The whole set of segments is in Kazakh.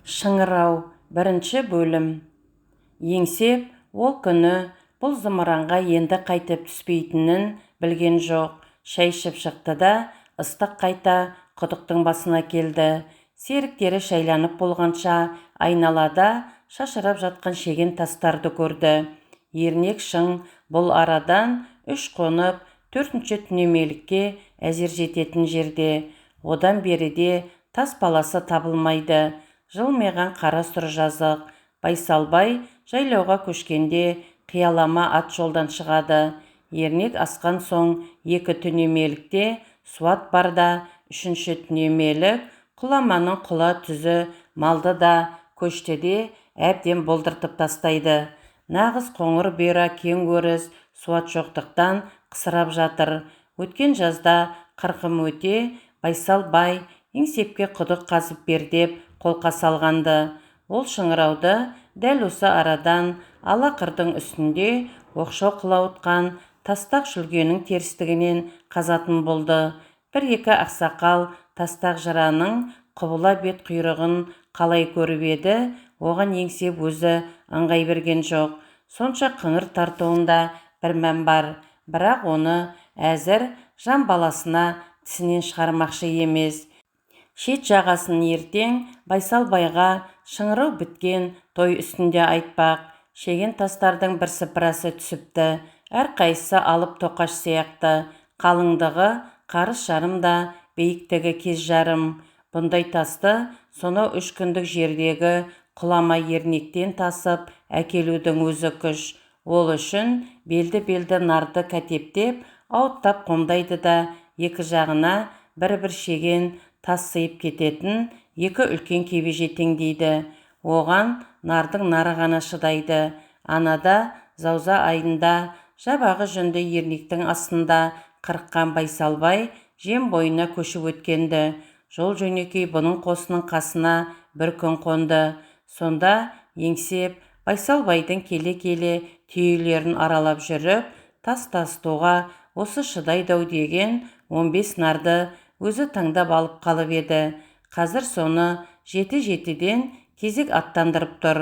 Шыңырау. Бірінші бөлім. Еңсеп ол күні бұл зымыранға енді қайтып түспейтінін білген жоқ. Шай ішіп шықты да, ыстық қайта құдықтың басына келді. Серіктері шайланып болғанша айналада шашырап жатқан шеген тастарды көрді. Ернек шың бұл арадан үш қонып, төртінші түнемелікке әзер жететін жерде. Одан беріде тас баласы табылмайды. Жылмиған қара сұр жазық. Байсалбай жайлауға көшкенде қиялама ат жолдан шығады. Ернек асқан соң екі түнемелікте суат барда, үшінші түнемелік құламаның құла түзі малды да, көшті де әбден болдыртып тастайды. Нағыз қоңыр бұйра кең өріс суат жоқтықтан қысырап жатыр. Өткен жазда қырқым өте Байсал бай Еңсепке құдық қазып бер деп қолқа салғанды. Ол шыңырауды дәл осы арадан ала қырдың үстінде оқшау құлауытқан тастақ шүлгенің терістігінен қазатын болды. Бір-екі ақсақал тастақ жыраның құбыла бет құйрығын қалай көріп еді, оған Еңсеп өзі ыңғай берген жоқ. Сонша қыңыр тартуында бір мән бар, бірақ оны әзір жан баласына тісінен шығармақшы емес. Шет жағасын ертең Байсалбайға шыңырау біткен той үстінде айтпақ. Шеген тастардың бір сыпырасы түсіпті. Әрқайсысы алып тоқаш сияқты. Қалыңдығы қарыс жарым да, биіктігі кез жарым. Бұндай тасты сонау үш күндік жердегі құлама ернектен тасып әкелудің өзі күш. Ол үшін белді-белді нарды кәтептеп, ауыттап қомдайды да, екі жағына бір-бір шеген тас сыйып кететін екі үлкен кебеже теңдейді. Оған нардың нары ғана шыдайды. Анада зауза айында жабағы жүнді ернектің астында қырыққан Байсалбай жем бойына көшіп өткенді. Жол жөнекей бұның қосының қасына бір күн қонды. Сонда Еңсеп Байсалбайдың келе-келе түйелерін аралап жүріп, тас тасытуға осы шыдайды-ау деген 15 нарды өзі таңдап алып қалып еді. Қазір соны жеті-жетіден кезек аттандырып тұр.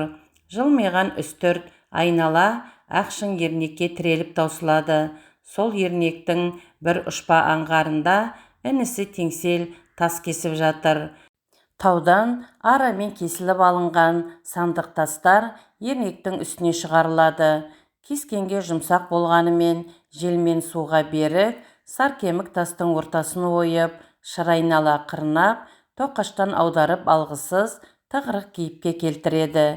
Жылмиған үстірт айнала ақшың ернекке тіреліп таусылады. Сол ернектің бір ұшпа аңғарында інісі Теңсел тас кесіп жатыр. Таудан арамен кесіліп алынған сандық тастар ернектің үстіне шығарылады. Кескенге жұмсақ болғанымен желмен суға берік саркемік тастың ортасын ойып, шырайнала қырнап, тоқаштан аударып алғысыз тығырық кейіпке келтіреді.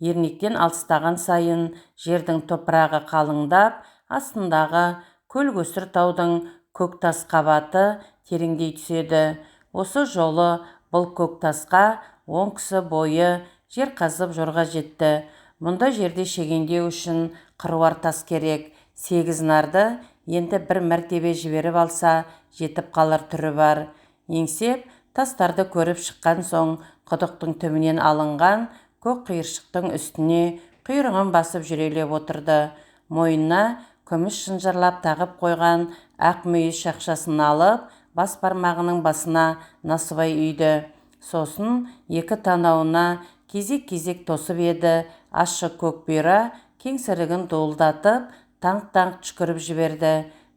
Ернектен алыстаған сайын жердің топырағы қалыңдап, астындағы көл-көсір таудың көк тас қабаты тереңдей түседі. Осы жолы бұл көк тасқа 10 кісі бойы жер қазып жорға жетті. Мұнда жерде шегендеу үшін қыруар тас керек. 8 нарды енді бір мәртебе жіберіп алса, жетіп қалар түрі бар. Еңсеп тастарды көріп шыққан соң құдықтың түбінен алынған көк қиыршықтың үстіне құйрығын басып жүрелеп отырды. Мойнына күміс шынжырлап тағып қойған ақ мүйіз шақшасын алып, бас бармағының басына насыбай үйді. Сосын екі танауына кезек-кезек тосып еді, ащы көк бұйра кеңсірігін дуылдатып, таңқ-таңқ түшкіріп жіберді.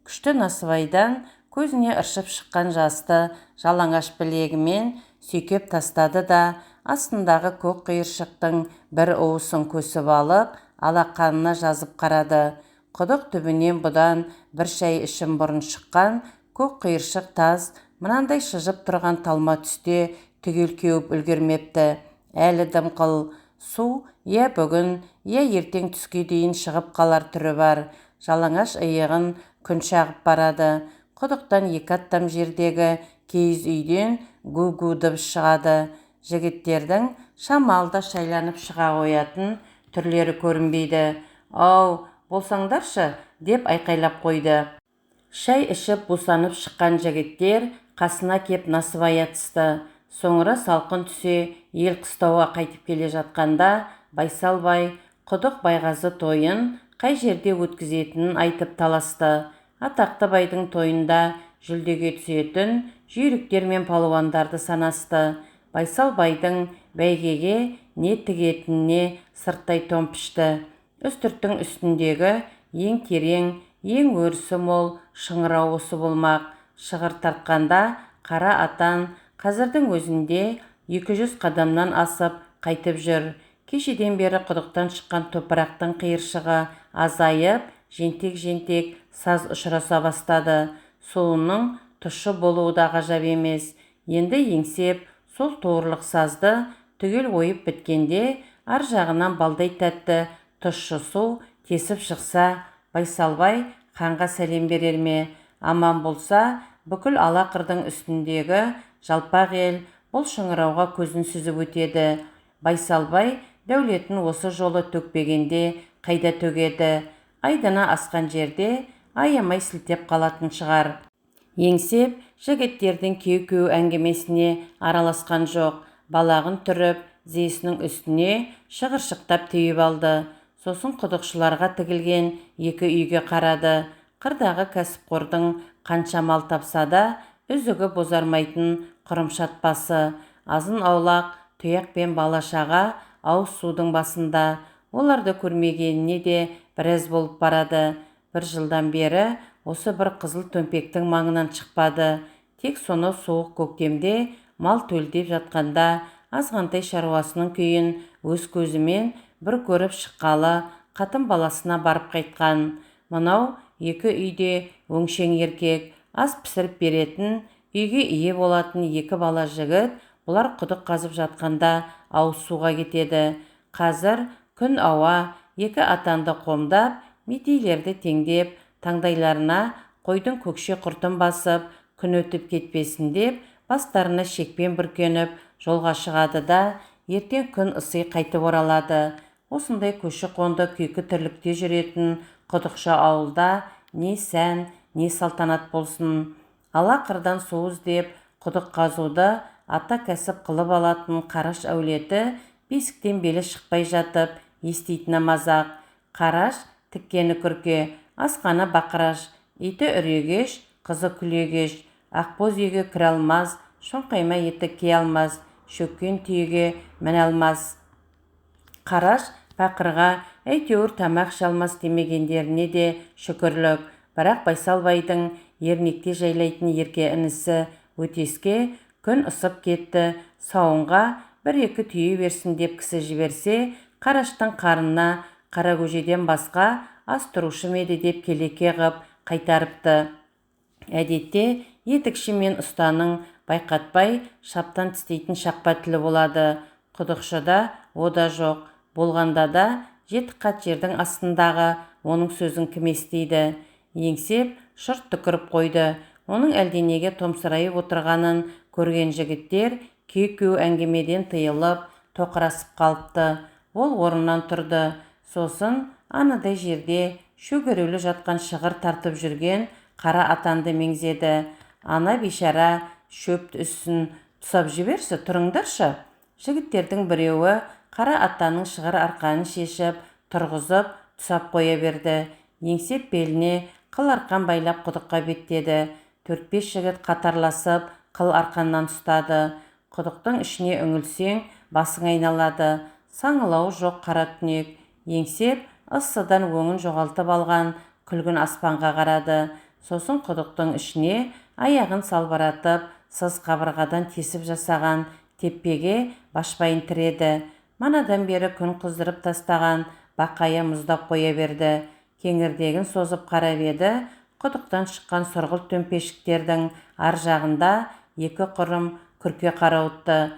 Күшті насыбайдан көзіне ыршып шыққан жасты жалаңаш білегімен сүйкеп тастады да, астындағы көк қиыршықтың бір уысын көсіп алып, алақанына жазып қарады. Құдық түбінен бұдан бір шай ішім бұрын шыққан көк қиыршық тас мынандай шыжып тұрған талма түсте түгел кеуіп үлгермепті. Әлі дымқыл. Су я бүгін, я ертең түске дейін шығып қалар түрі бар. Жалаңаш иығын күн шағып барады. Құдықтан екі аттам жердегі киіз үйден гу-гу дыбыс шығады. Жігіттердің шамалда шайланып шыға қоятын түрлері көрінбейді. Ау, болсаңдаршы, деп айқайлап қойды. Шай ішіп бусанып шыққан жігіттер қасына кеп насыбай атысты. Соңыра салқын түсе ел қыстауға қайтып келе жатқанда Байсалбай құдық байғазы тойын қай жерде өткізетінін айтып таласты. Атақты байдың тойында жүлдеге түсетін жүйріктер мен палуандарды санасты. Байсалбайдың Бәйгеге не тігетініне сырттай тон пішті. Үстірттің үстіндегі ең терең, ең өрісі мол шыңырау осы болмақ. Шығыр тартқанда қара атан қазірдің өзінде 200 қадамнан асып қайтып жүр. Кешеден бері құдықтан шыққан топырақтың қиыршығы азайып, жентек-жентек саз ұшыраса бастады. Суының тұщы болуы да ғажап емес. Енді еңсеп сол туырлық сазды түгел ойып біткенде ар жағынан балдай тәтті тұщы су тесіп шықса, Байсалбай ханға сәлем берер ме? Аман болса, бүкіл алақырдың үстіндегі жалпақ ел бұл шыңырауға көзін сүзіп өтеді. Байсалбай дәулетін осы жолы төкпегенде қайда төгеді? Айдына асқан жерде аямай сілтеп қалатын шығар. Еңсеп жігіттердің кеу-кеу әңгімесіне араласқан жоқ. Балағын түріп, тізесінің үстіне шығыршықтап түйіп алды. Сосын құдықшыларға тігілген екі үйге қарады. Қырдағы кәсіпқордың қанша мал тапса да, үзігі бозармайтын құрым шатпасы. Азын аулақ тұяқ пен бала-шаға ауыз судың басында. Оларды көрмегеніне де біраз болып барады. Бір жылдан бері осы бір қызыл төмпектің маңынан шықпады. Тек соны суық көктемде мал төлдеп жатқанда азғантай шаруасының күйін өз көзімен бір көріп шыққалы қатын баласына барып қайтқан. Мынау екі үйде өңшең еркек, ас пісіріп беретін, үйге ие болатын екі бала жігіт, бұлар құдық қазып жатқанда ауыз суға кетеді. Қазір күн ауа екі атанды қомдап, метейлерді теңдеп, таңдайларына қойдың көкше құртын басып, күн өтіп кетпесін деп, бастарына шекпен бүркеніп, жолға шығады да, ертең күн ысы қайтып оралады. Осындай көші-қонды күйкі тірлікте жүретін құдықшы ауылда не сән, не салтанат болсын. Ала қырдан су іздеп, құдық қазуды ата кәсіп қылып алатын Қараш әулеті бесіктен белі шықпай жатып еститіні мазақ. Қараш тіккені күрке, асқаны бақыраш, иті үрегеш, қызы күлегеш, ақбоз үйге кіре алмас, шоңқайма етік кие алмас, шөккен түйеге міне алмас. Қараш пақырға әйтеуір тамақ іше алмас демегендеріне де шүкірлік. Бірақ Байсалбайдың ернекте жайлайтын ерке інісі Өтеске күн ысып кетті, сауынға бір-екі түйе берсін деп кісі жіберсе, Қараштың қарнына қара көжеден басқа ас тұрушы ма еді деп келеке ғып қайтарыпты. Әдетте етікші мен ұстаның байқатпай шаптан тістейтін шақпа тілі болады. Құдықшыда о да жоқ. Болғанда да жеті қат жердің астындағы оның сөзін кім естиді? Еңсеп шырт түкіріп қойды. Оның әлденеге томсырайып отырғанын көрген жігіттер кеу-кеу әңгімеден тыйылып, тоқырасып қалыпты. Ол орнынан тұрды. Сосын анадай жерде шөгерулі жатқан шығыр тартып жүрген қара атанды меңзеді. Ана бейшара шөп үстін тұсап жіберсі, тұрыңдаршы. Жігіттердің біреуі қара атанның шығыр арқанын шешіп, тұрғызып, тұсап қоя берді. Еңсеп беліне қыл арқан байлап құдыққа беттеді. 4-5 жігіт қатарласып қыл арқаннан ұстады. Құдықтың ішіне үңілсең, басың айналады. Саңылауы жоқ қара түнек. Еңсеп ыссыдан өңін жоғалтып алған күлгін аспанға қарады. Сосын құдықтың ішіне аяғын салбыратып, сыз қабырғадан тесіп жасаған теппеге башпайын тіреді. Манадан бері күн қыздырып тастаған бақайы мұздап қоя берді. Кеңірдегін созып қарап еді, құдықтан шыққан сұрғылт төмпешіктердің ар жағында екі құрым күрке қарауытты.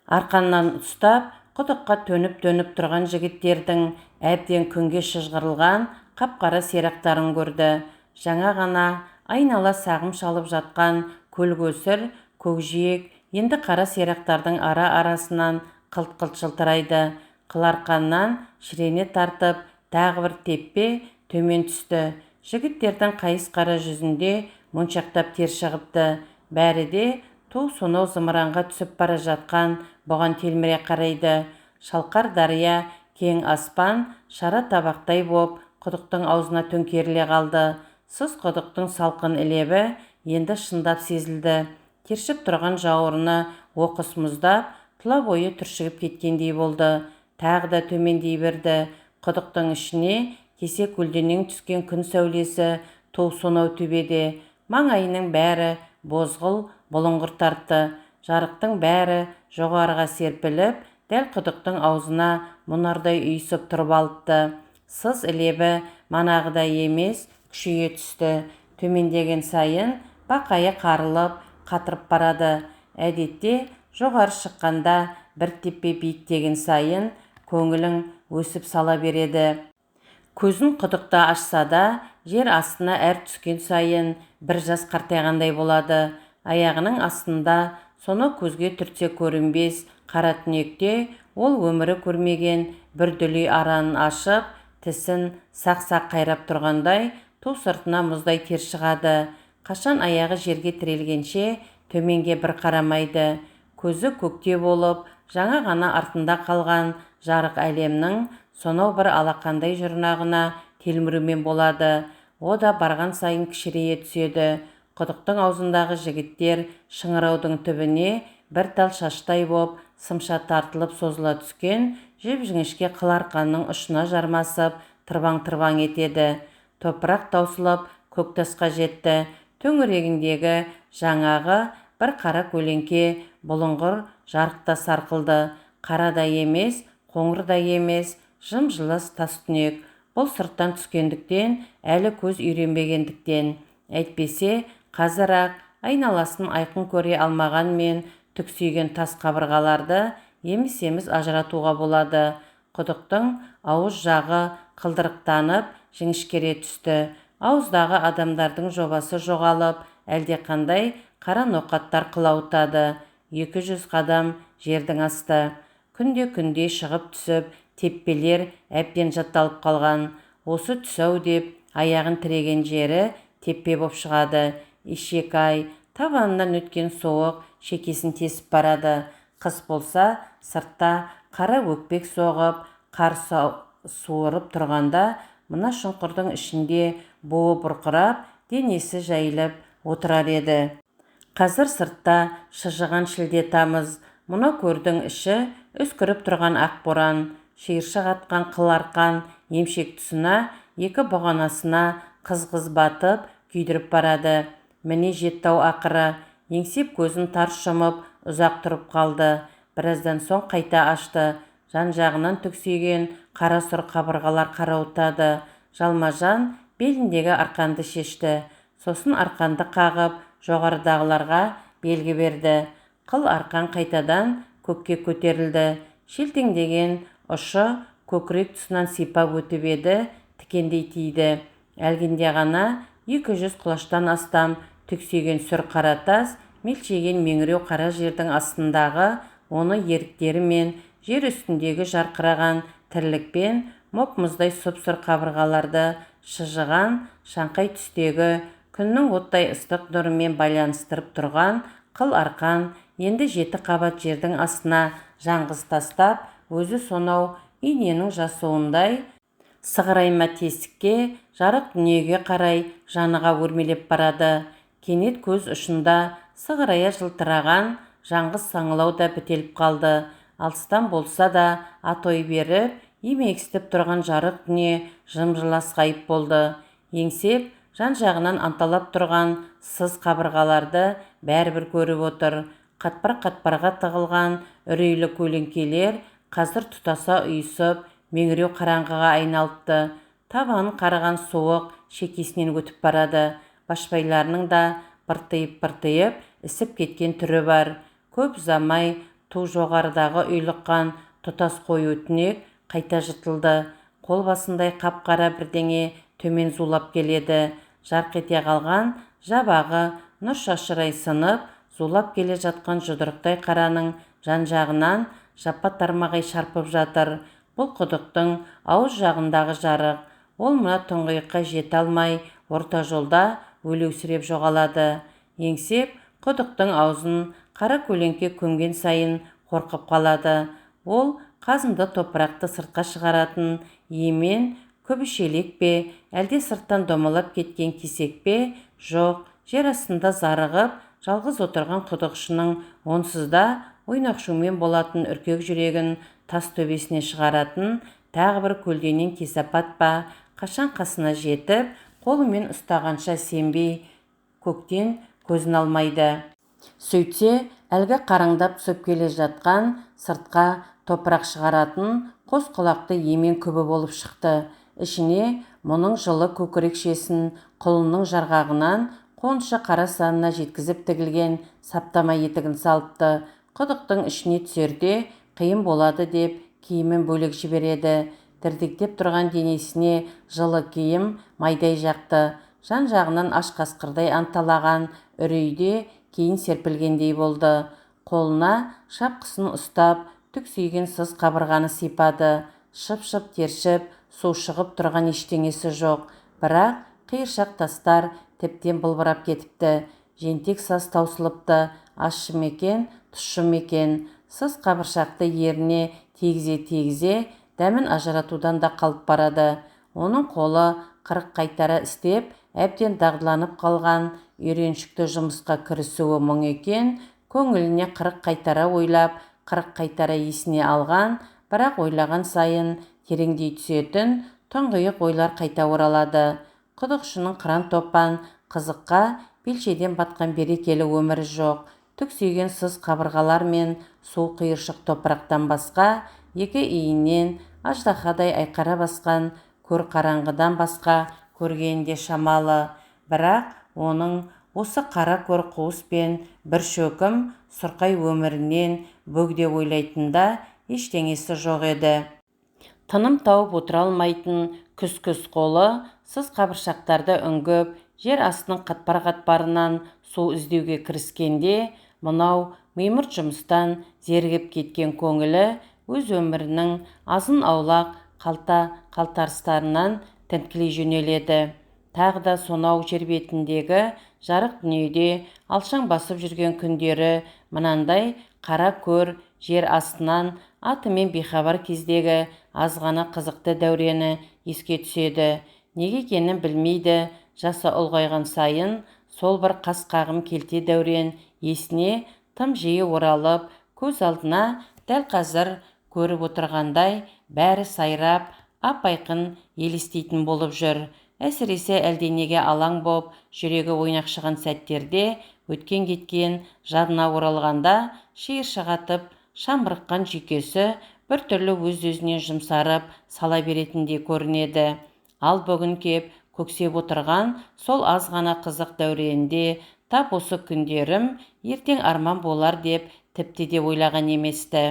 Арқаннан ұстап, құдыққа төніп-төніп тұрған жігіттердің әбден күнге шыжғырылған қап-қара сирақтарын көрді. Жаңа ғана айнала сағым шалып жатқан көлгөсір, көкжиек енді қара сирақтардың ара-арасынан қылт-қылт жылтырайды. Қыл арқаннан шірене тартып, тағы бір теппе төмен түсті. Жігіттердің қайыс қара жүзінде моншақтап тер шығыпты. Бәрі де ту сонау зымыранға түсіп бара жатқан бұған телміре қарайды. Шалқар дария, кең аспан шара табақтай боп құдықтың аузына төңкеріле қалды. Сыз құдықтың салқын илебі енді шындап сезілді. Тершіп тұрған жауырыны оқыс мұздап, Тұла бойы түршігіп кеткендей болды. Тағы да төмендей берді. Құдықтың ішіне кесе көлденең түскен күн сәулесі ту сонау төбеде. Маңайының бәрі бозғыл бұлыңғыр тартты. Жарықтың бәрі жоғарыға серпіліп, дәл құдықтың аузына мұнардай үйісіп тұрып алыпты. Сыз лебі манағыдай емес, күшейе түсті. Төмендеген сайын бақайы қарылып, қатырып барады. Әдетте жоғары шыққанда бір теппе биіктеген сайын көңілің өсіп сала береді. Көзін құдықта ашса да, жер астына әр түскен сайын бір жас қартайғандай болады. Аяғының астында соны көзге түртсе көрінбес қара түнекте ол өмірі көрмеген бір дүлей аранын ашып, тісін сақ-сақ қайрап тұрғандай ту сыртына мұздай тер шығады. Қашан аяғы жерге тірелгенше төменге бір қарамайды. Көзі көкте болып, жаңа ғана артында қалған жарық әлемнің сонау бір алақандай жұрнағына телмірумен болады. О да барған сайын кішірейе түседі. Құдықтың аузындағы жігіттер шыңыраудың түбіне бір тал шаштай боп, сымша тартылып созыла түскен жіп-жіңішке қыл арқанның ұшына жармасып, тырбаң-тырбаң етеді. Топырақ таусылып, көк тасқа жетті. Төңірегіндегі жаңағы бір қара көлеңке бұлыңғыр жарықта сарқылды. Қара да емес, қоңыр да емес, жым-жылас тас түнек. Бұл сырттан түскендіктен, әлі көз үйренбегендіктен. Әйтпесе, қазір-ақ айналасын айқын көре алмағанмен түксиген тас қабырғаларды еміс-еміс ажыратуға болады. Құдықтың ауыз жағы қылдырықтанып, жіңішкере түсті. Ауыздағы адамдардың жобасы жоғалып, әлдеқандай қара ноқаттар қылауытады. 200 қадам жердің асты. Күнде-күнде шығып түсіп, теппелер әбден жатталып қалған. Осы түсау деп аяғын тіреген жері теппе боп шығады. Ешек-ай, табанынан өткен суық шекесін тесіп барады. Қыс болса, сыртта қара өкпек соғып, қар суырып тұрғанда, мына шұңқырдың ішінде буы бұрқырап, денесі жайылып отырар еді. Қазір сыртта шыжыған шілде тамыз, мына көрдің іші үскіріп тұрған ақ боран, шиыршық атқан қыл арқан емшек тұсына, екі бұғанасына қыз-қыз батып, күйдіріп барады. Міне жетті-ау ақыры. Еңсеп көзін тарс жұмып, ұзақ тұрып қалды. Біраздан соң қайта ашты. Жан-жағынан түксиген қара сұр қабырғалар қарауытады. Жалма-жан беліндегі арқанды шешті. Сосын арқанды қағып, жоғарыдағыларға белгі берді. Қыл арқан қайтадан көкке көтерілді. Шелтеңдеген ұшы көкірек тұсынан сипап өтіп еді, тікендей тиді. Әлгінде ғана 200 құлаштан астам түксиген сүр қара тас, мелшиген меңіреу қара жердің астындағы оны еріктері мен жер үстіндегі жарқыраған тірлікпен мұп-мұздай сұп-сұр қабырғаларды шыжыған шаңқай түстегі күннің оттай ыстық нұрымен байланыстырып тұрған қыл арқан енді 7 қабат жердің астына жаңғыз тастап, өзі сонау иненің жасуындай сығырайма тесікке, жарық дүниеге қарай жаныға өрмелеп барады. Кенет көз ұшында сығырая жылтыраған жаңғыз саңылау да бітеліп қалды. Алыстан болса да атой беріп, емексітіп тұрған жарық дүние жым-жылас ғайып болды. Еңсеп, жан-жағынан анталап тұрған сыз қабырғаларды бәрібір көріп отыр. Қатпар-қатпарға тығылған үрейлі көлеңкелер қазір тұтаса ұйысып, меңіреу қараңғыға айналыпты. Табанын қараған суық шекесінен өтіп барады. Башпайларының да быртиып-быртиып ісіп кеткен түрі бар. Көп ұзамай ту жоғарыдағы ұйлыққан тұтас қою түнек қайта жыртылды. Қол басындай қап-қара бірдеңе төмен зулап келеді. Жарқ ете қалған жабағы нұр шашырай сынып, зулап келе жатқан жұдырықтай қараның жан-жағынан жапа тармағай шарпып жатыр. Бұл құдықтың ауыз жағындағы жарық. Ол мына тұңғиыққа жете алмай, орта жолда өлеусіреп жоғалады. Еңсеп құдықтың аузын қара көлеңке көмген сайын қорқып қалады. Ол қазынды топырақты сыртқа шығаратын емен күбішелек пе, әлде сырттан домалап кеткен кесек пе? Жоқ, жер астында зарығып, жалғыз отырған құдықшының онсыз да ойнақшумен болатын үркек жүрегін тас төбесіне шығаратын тағы бір көлденең кесапат па, қашан қасына жетіп, қолымен ұстағанша сенбей көктен көзін алмайды. Сөйтсе, әлгі қараңдап түсіп келе жатқан сыртқа топырақ шығаратын қос құлақты емен күбі болып шықты. Ішіне мұның жылы көкірекшесін құлынның жарғағынан қоншы қара санына жеткізіп тігілген саптама етігін салыпты. Құдықтың ішіне түсерде қиын болады деп киімін бөлек жібереді. Дірдектеп тұрған денесіне жылы киім майдай жақты. Жан-жағынан аш қасқырдай анталаған үрейде кейін серпілгендей болды. Қолына шапқысын ұстап, түксиген сыз қабырғаны сипады. Шып-шып тершіп, су шығып тұрған ештеңесі жоқ. Бірақ қиыршақ тастар тіптен былбырап кетіпті. Жентек саз таусылыпты. Ащы ма екен, тұщы ма екен? Сыз қабыршақты еріне тигізе-тигізе дәмін ажыратудан да қалып барады. Оның қолы 40 қайтара істеп, әбден дағдыланып қалған үйреншікті жұмысқа кірісуі мұң екен, көңіліне 40 қайтара ойлап, 40 қайтара есіне алған, бірақ ойлаған сайын тереңдей түсетін тұңғиық ойлар қайта оралады. Құдықшының қыран топан қызыққа белшеден батқан берекелі өмірі жоқ. Түксиген сыз қабырғалар мен су қиыршық топырақтан басқа, екі иіннен аждаһадай айқара басқан көр қараңғыдан басқа көргенде шамалы. Бірақ оның осы қара көр қуыс пен бір шөкім сұрқай өмірінен бөгде ойлайтында ештеңесі жоқ еді. Тыным тауып отыра алмайтын күс-күс қолы сыз қабыршақтарды үңгіп, жер астының қатпар-қатпарынан су іздеуге кіріскенде, мынау мимырт жұмыстан зерігіп кеткен көңілі өз өмірінің азын-аулақ қалта-қалтарыстарынан тінткілей жөнеледі. Тағы да сонау жер бетіндегі жарық дүниеде алшаң басып жүрген күндері мынандай қара көр жер астынан атымен бейхабар кездегі азғана қызықты дәурені еске түседі. Неге екенін білмейді, жасы ұлғайған сайын сол бір қас қағым келте дәурен есіне тым жиі оралып, көз алдына дәл қазір көріп отырғандай бәрі сайрап, ап-айқын елестейтін болып жүр. Әсіресе әлденеге алаң боп, жүрегі ойнақшыған сәттерде өткен-кеткен жадына оралғанда шиыршық атып, шамырыққан жүйкесі бір түрлі өз-өзінен жұмсарып сала беретіндей көрінеді. Ал бүгін кеп көксеп отырған сол аз ғана қызық дәуренінде тап осы күндерім ертең арман болар деп тіпті де ойлаған еместі.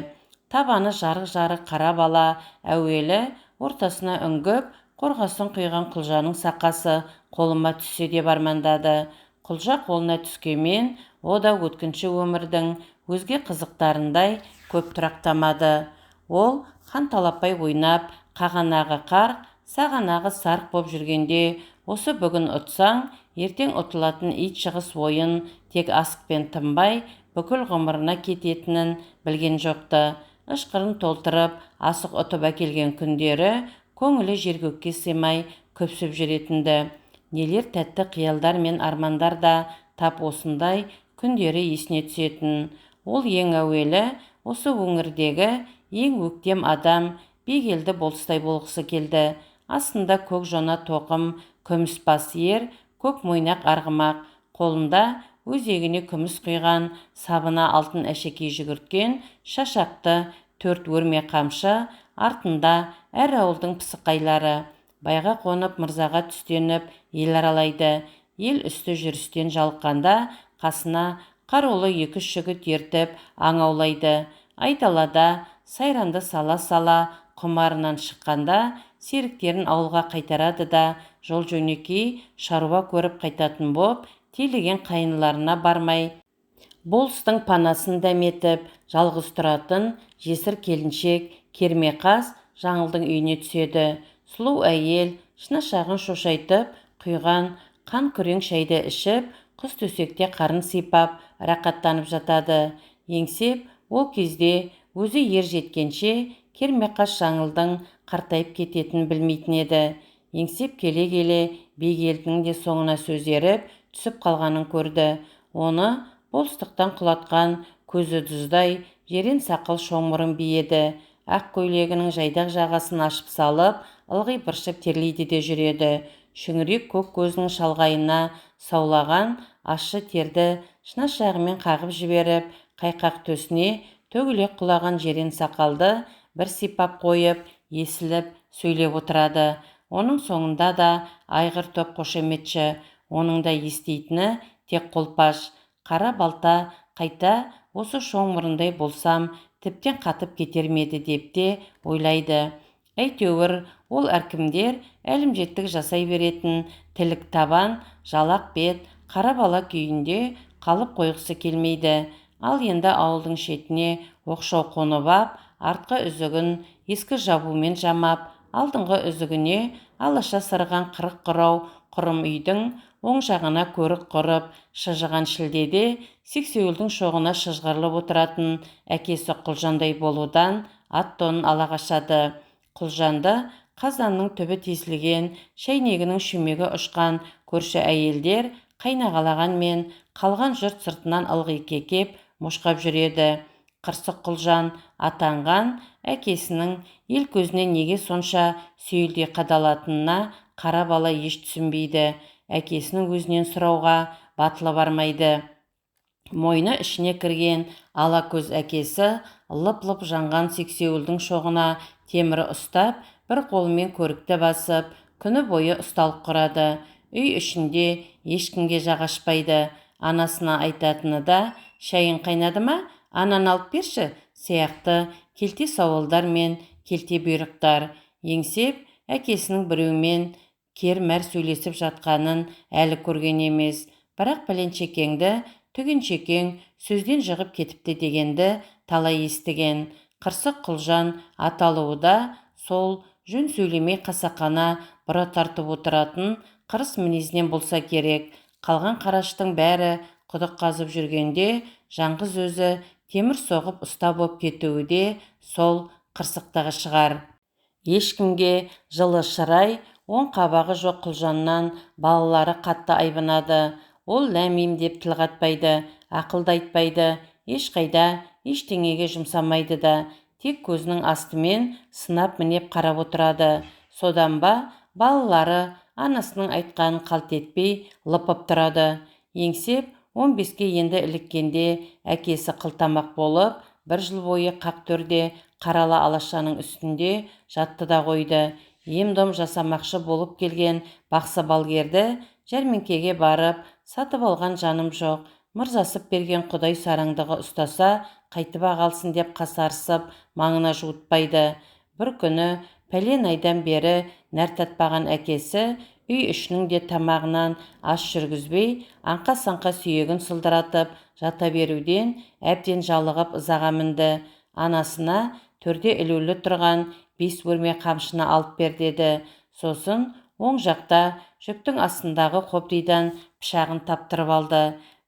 Табаны жарық-жарық қара бала әуелі ортасына үңгіп, қорғасын құйған құлжаның сақасы қолыма түссе деп армандады. Құлжа қолына түскенмен, о да өткінші өмірдің өзге қызықтарындай көп тұрақтамады. Ол хан талаппай ойнап, қағанағы қарқ, сағанағы сарқ боп жүргенде, осы бүгін ұтсаң, ертең ұтылатын ит шығыс ойын тек асықпен тынбай, бүкіл ғұмырына кететінін білген жоқты. Ышқырын толтырып, асық ұтып әкелген күндері көңілі жергөкке сыймай көпсіп жүретінді. Нелер тәтті қиялдар мен армандар да тап осындай күндері есіне түсетін. Ол ең әуелі осы өңірдегі ең өктем адам бегелді болыстай болғысы келді. Астында көк жона тоқым, күміс бас ер, көк мойнақ арғымақ, қолында өзегіне күміс құйған, сабына алтын әшекей жүгірткен шашақты төрт өрме қамшы, артында әр ауылдың пысықайлары. Байға қонып, мырзаға түстеніп, ел аралайды. Ел үсті жүрістен жалыққанда қасына қарулы екі жігіт ертіп аң аулайды. Айдалада сайранды сала-сала құмарынан шыққанда серіктерін ауылға қайтарады да жол жөнекей шаруа көріп қайтатын боп, телеген қайынларына бармай, болыстың панасын дәметіп, жалғыз тұратын жесір келіншек кермеқас Жаңылдың үйіне түседі. Сұлу әйел шынашағын шошайтып, құйған қан күрең шайды ішіп, құс төсекте қарын сипап, рақаттанып жатады. Еңсеп, ол кезде өзі ер жеткенше кермеқас Жаңылдың қартайып кететінін білмейтін еді. Еңсеп келе-келе Бегелдінің де соңына сөз еріп, түсіп қалғанын көрді. Оны болыстықтан құлатқан көзі тұздай Жирен сақал Шоңмұрын би еді. Ақ көйлегінің жайдақ жағасын ашып салып, ылғи быршып терлейді де жүреді. Шүңірек көк көзінің шалғайына саулаған ащы терді шынашағымен қағып жіберіп, қайқақ төсіне төгіле құлаған жирен сақалды бір сипап қойып, есіліп сөйлеп отырады. Оның соңында да айғыр топ қошеметші, оның да еститіні тек қолпаш. Қара балта қайта осы Шоңмұрындай болсам, тіптен қатып кетер ме еді деп те ойлайды. Әйтеуір, ол әркімдер әлімжеттік жасай беретін тілік табан, жалақ бет, қара бала күйінде қалып қойғысы келмейді. Ал енді ауылдың шетіне оқшау қонып ап, артқы үзігін ескі жабумен жамап, алдыңғы үзігіне алаша сырған 40 құрау құрым үйдің оң жағына көрік құрып, шыжыған шілдеде сексеуілдің шоғына шыжғырылып отыратын әкесі Құлжандай болудан ат тонын ала қашады. Құлжанды қазанның түбі тесілген, шәйнегінің шүмегі ұшқан көрші әйелдер қайнағалағанмен қалған жұрт сыртынан ылғи кекеп, мошқап жүреді. Қырсық Құлжан атанған әкесінің ел көзіне неге сонша сүйелдей қадалатынына қара бала еш түсінбейді. Әкесінің өзінен сұрауға батылы бармайды. Мойны ішіне кірген ала көз әкесі лып-лып жанған сексеуілдің шоғына темірі ұстап, бір қолымен көрікті басып, күні бойы ұсталық құрады. Үй ішінде ешкімге жақ ашпайды. Анасына айтатыны да, шайың қайнады ма, ананы алып берші сияқты келте сауалдар мен келте бұйрықтар. Еңсеп әкесінің біреумен кер-мәр сөйлесіп жатқанын әлі көрген емес. Бірақ пәленшекеңді түгеншекең сөзден жығып кетіпті дегенді талай естіген. Қырсық Құлжан аталуы да сол жөн сөйлемей қасақана бұра тартып отыратын қырыс мінезінен болса керек. Қалған қараштың бәрі құдық қазып жүргенде жаңғыз өзі темір соғып ұста боп кетуі де сол қырсықтығы шығар. Ешкімге жылы шырай, оң қабағы жоқ Құлжаннан балалары қатты айбынады. Ол ләмим деп тіл қатпайды, ақыл да айтпайды, ешқайда ештеңеге жұмсамайды да, тек көзінің астымен сынап мінеп қарап отырады. Содан ба балалары анасының айтқанын қалт етпей лыпып тұрады. Еңсеп 15-ке енді іліккенде әкесі қылтамақ болып, бір жыл бойы қақ төрде қарала алашаның үстінде жатты да қойды. Ем-дом жасамақшы болып келген бақсы балгерді жәрмеңкеге барып, сатып алған жаным жоқ, мырзасып берген құдай сараңдығы ұстаса, қайтып ақ алсын деп қасарысып, маңына жуытпайды. Бір күні пәлен айдан бері нәр татпаған әкесі үй ішінің де тамағынан ас жүргізбей, аңқа-саңқа сүйегін сылдыратып жата беруден әбден жалығып ызаға мінді. Анасына төрде ілулі тұрған 5 өрме қамшыны алып бер деді. Сосын оң жақта жүктің астындағы қобдидан пышағын таптырып алды.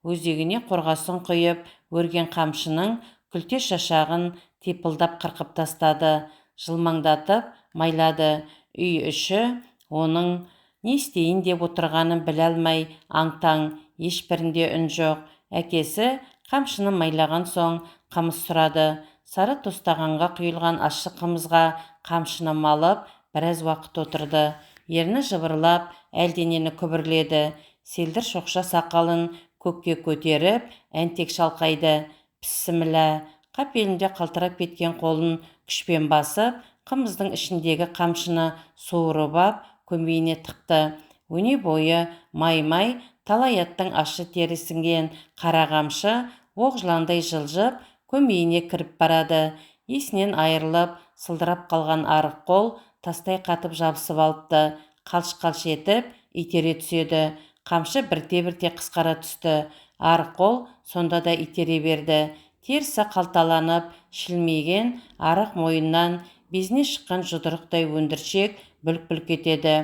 Өзегіне қорғасын құйып, өрген қамшының күлте шашағын типылдап қырқып тастады. Жылмаңдатып майлады. Үй іші оның не істейін деп отырғанын біле алмай аң-таң, ешбірінде үн жоқ. Әкесі қамшыны майлаған соң қымыз сұрады. Сары тостағанға құйылған ащы қымызға қамшыны малып, біраз уақыт отырды. Ерні жыбырлап, әлденені күбірледі. Селдір шоқша сақалын көкке көтеріп, әнтек шалқайды. Пісімілә, қапелімде қалтырап кеткен қолын күшпен басып, қымыздың ішіндегі қамшыны суырып ап, көмейіне тықты. Өне бойы май-май, талай аттың ащы тері сіңген қара қамшы оқ жыландай жылжып, көмейіне кіріп барады. Есінен айырылып, сылдырап қалған арық қол тастай қатып жабысып алыпты. Қалш-қалш етіп, итере түседі. Қамшы бірте-бірте қысқара түсті. Арық қол сонда да итере берді. Терісі қалталанып, шілмейген арық мойыннан безіне шыққан жұдырықтай өндіршек бүлк-бүлк етеді.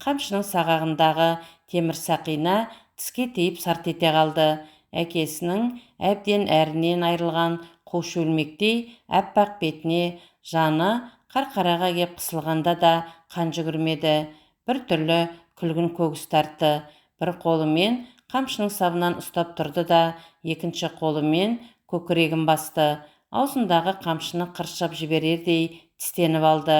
Қамшының сағағындағы темір сақина тіске тиіп сарт ете қалды. Әкесінің әбден әрінен айырылған қу шөлмектей аппақ бетіне жаны қарқараға кеп қысылғанда да қан жүгірмеді. Бір түрлі күлгін көгіс тартты. Бір қолымен қамшының сабынан ұстап тұрды да, екінші қолымен көкірегін басты. Аузындағы қамшыны қыршып жіберердей тістеніп алды.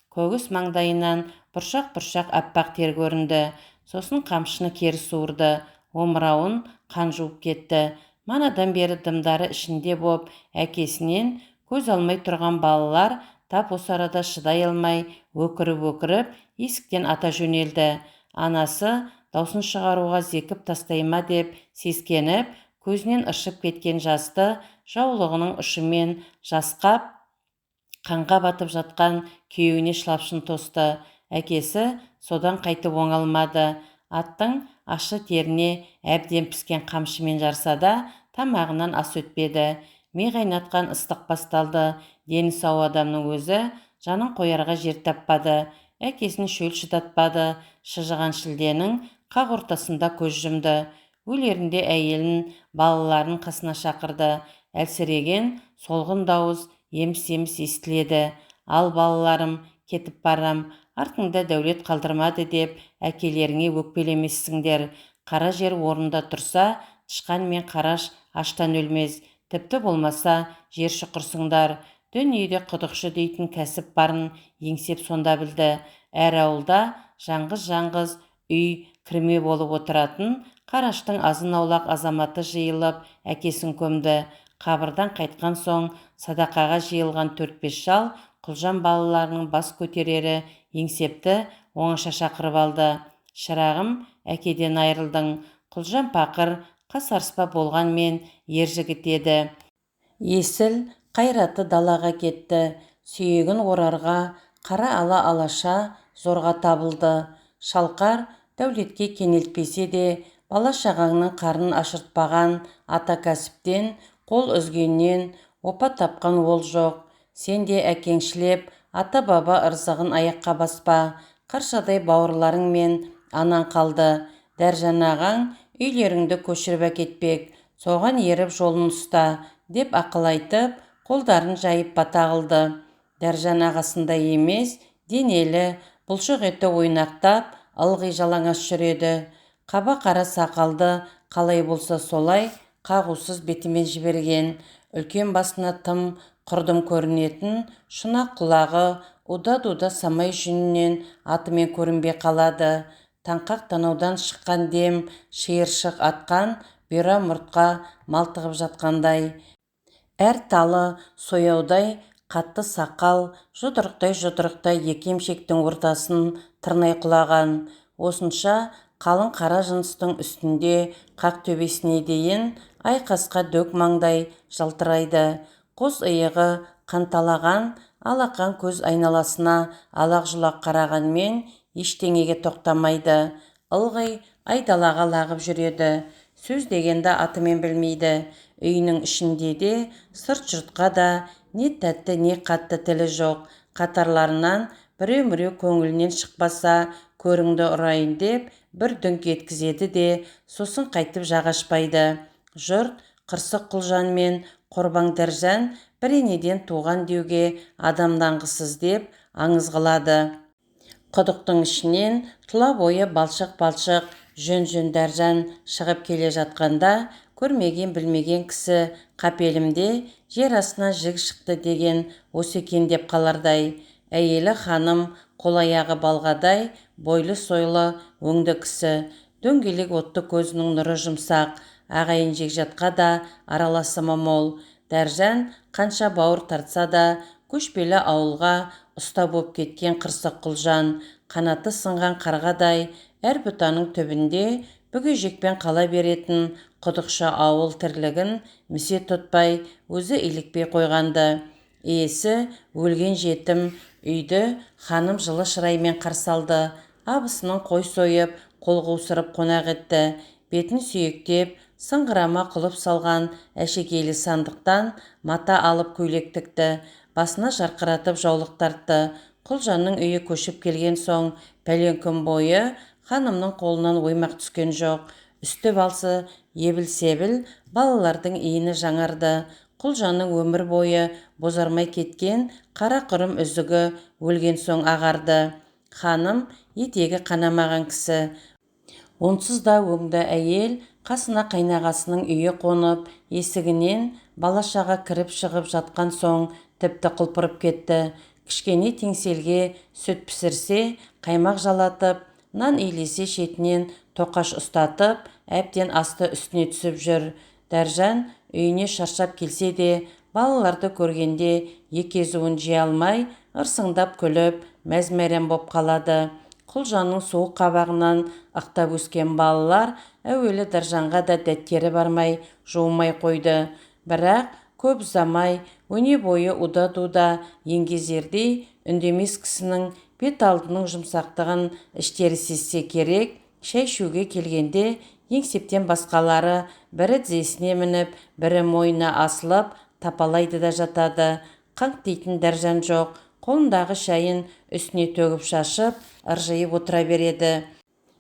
Көгіс маңдайынан бұршақ-бұршақ аппақ тер көрінді. Сосын қамшыны кері суырды. Омырауын қан жуып кетті. Манадан бері дымдары ішінде боп, әкесінен көз алмай тұрған балалар тап осы арада шыдай алмай, өкіріп-өкіріп, есіктен ата жөнелді. Анасы даусын шығаруға зекіп тастай ма деп сескеніп, көзінен ыршып кеткен жасты жаулығының ұшымен жасқап, қанға батып жатқан күйеуіне шылапшын тосты. Әкесі содан қайтып оңалмады. Аттың ашы теріне әбден піскен қамшымен жарса да, тамағынан ас өтпеді. Ми қайнатқан ыстық басталды. Дені сау адамның өзі жанын қоярға жер таппады. Әкесін шөл шыдатпады. Шыжыған шілденің қақ ортасында көз жұмды. Өлерінде әйелін, балаларын қасына шақырды. Әлсіреген солғын дауыс еміс-еміс естіледі. Ал балаларым, кетіп барам, артыңда дәулет қалдырмады деп әкелеріңе өкпелемессіңдер. Қара жер орнында тұрса, тышқан мен қараш аштан өлмес. Тіпті болмаса, жер шұқырсыңдар. Дүниеде құдықшы дейтін кәсіп барын еңсеп сонда білді. Әр ауылда жаңғыз-жаңғыз үй кірме болып отыратын Қараштың азын-аулақ азаматы жиылып, әкесін көмді. Қабырдан қайтқан соң садақаға жиылған 4-5 шал Құлжан балаларының бас көтерері еңсепті оңаша шақырып алды. Шырағым, әкеден айырылдың. Құлжан пақыр, қасарыспа болғанмен ер жігіт еді. Есіл қайраты далаға кетті. Сүйегін орарға қара ала алаша зорға табылды. Шалқар дәулетке кенелтпесе де, бала-шағаңның қарнын ашыртпаған ата кәсіптен, қол үзгеннен опа тапқан ол жоқ. Сен де әкеңшілеп, ата-баба ырзығын аяққа баспа. Қаршадай бауырларың мен анаң қалды. Дәржан ағаң үйлеріңді көшіріп әкетпек. Соған еріп жолын ұста, деп ақыл айтып, қолдарын жайып бата қылды. Дәржан ағасындай емес, денелі, бұлшық еті ойнақтап, ылғи жалаңаш жүреді. Қаба қара сақалды қалай болса солай қағусыз бетімен жіберген. Үлкен басына тым құрдым көрінетін шұнақ құлағы уда-дуда самай жүнінен атымен көрінбей қалады. Таңқақ танаудан шыққан дем шиыршық атқан бұйра мұртқа малтығып жатқандай. Әр талы сояудай қатты сақал жұдырықтай-жұдырықтай екі емшектің ортасын тырнай құлаған. Осынша қалың қара жыныстың үстінде қақ төбесіне дейін айқасқа дөк маңдай жалтырайды. Қос иығы қанталаған, алақан көз айналасына алақ-жұлақ қарағанмен ештеңеге тоқтамайды. Ылғи айдалаға лағып жүреді. Сөз дегенді атымен білмейді. Үйінің ішінде де, сырт жұртқа да не тәтті, не қатты тілі жоқ. Қатарларынан біреу-міреу көңілінен шықпаса, көріңді ұрайын деп бір дүңк еткізеді де, сосын қайтып жағашпайды. Жұрт қырсық Құлжан мен Қорбаң Дәржан бір енеден туған деуге адамдаңғысыз деп аңыз қылады. Құдықтың ішінен тұла бойы балшық-балшық жөн-жөн Дәржан шығып келе жатқанда, көрмеген білмеген кісі қапелімде жер астынан жік шықты деген осы екен деп қалардай. Әйелі ханым қол-аяғы балғадай, бойлы-сойлы өңді кісі. Дөңгелек отты көзінің нұры жұмсақ, ағайын жекжатқа да араласымы мол. Дәржан қанша бауыр тартса да, көшпелі ауылға ұста боп кеткен қырсық Құлжан, қанаты сынған қарғадай әр бұтаның түбінде бүгежекпен қала беретін құдықшы ауыл тірлігін місе тұтпай, өзі илікпей қойғанды. Иесі өлген жетім үйді ханым жылы шыраймен қарсы алды. Абысының қой сойып, қол қусырып қонақ етті. Бетін сүйектеп, сыңғырама құлып салған әшекейлі сандықтан мата алып көйлек тікті. Басына жарқыратып жаулық тартты. Құлжанның үйі көшіп келген соң пәлен күн бойы ханымның қолынан оймақ түскен жоқ. Үсті балсы ебіл-себіл балалардың иіні жаңарды. Құлжанның өмір бойы бозармай кеткен қара құрым үзігі өлген соң ағарды. Ханым етегі қанамаған кісі. Онсыз да өңді әйел қасына қайнағасының үйі қонып, есігінен Бала-шаға кіріп-шығып жатқан соң тіпті құлпырып кетті. Кішкене теңселге сүт пісірсе, қаймақ жалатып, нан илесе шетінен тоқаш ұстатып, әбден асты үстіне түсіп жүр. Дәржан үйіне шаршап келсе де, балаларды көргенде екі езуін жия алмай, ырсыңдап күліп, мәз-мәйрам боп қалады. Құлжанның суық қабағынан ықтап өскен балалар әуелі Дәржанға да дәттері бармай, жуымай қойды. Бірақ көп ұзамай, өне бойы уда-дуда еңгезердей үндемес кісінің бет алдының жұмсақтығын іштері сезсе керек, шай ішуге келгенде Еңсептен басқалары бірі тізесіне мініп, бірі мойнына асылып, тапалайды да жатады. Қаңқ дейтін Дәржан жоқ, қолындағы шайын үстіне төгіп шашып, ыржиып отыра береді.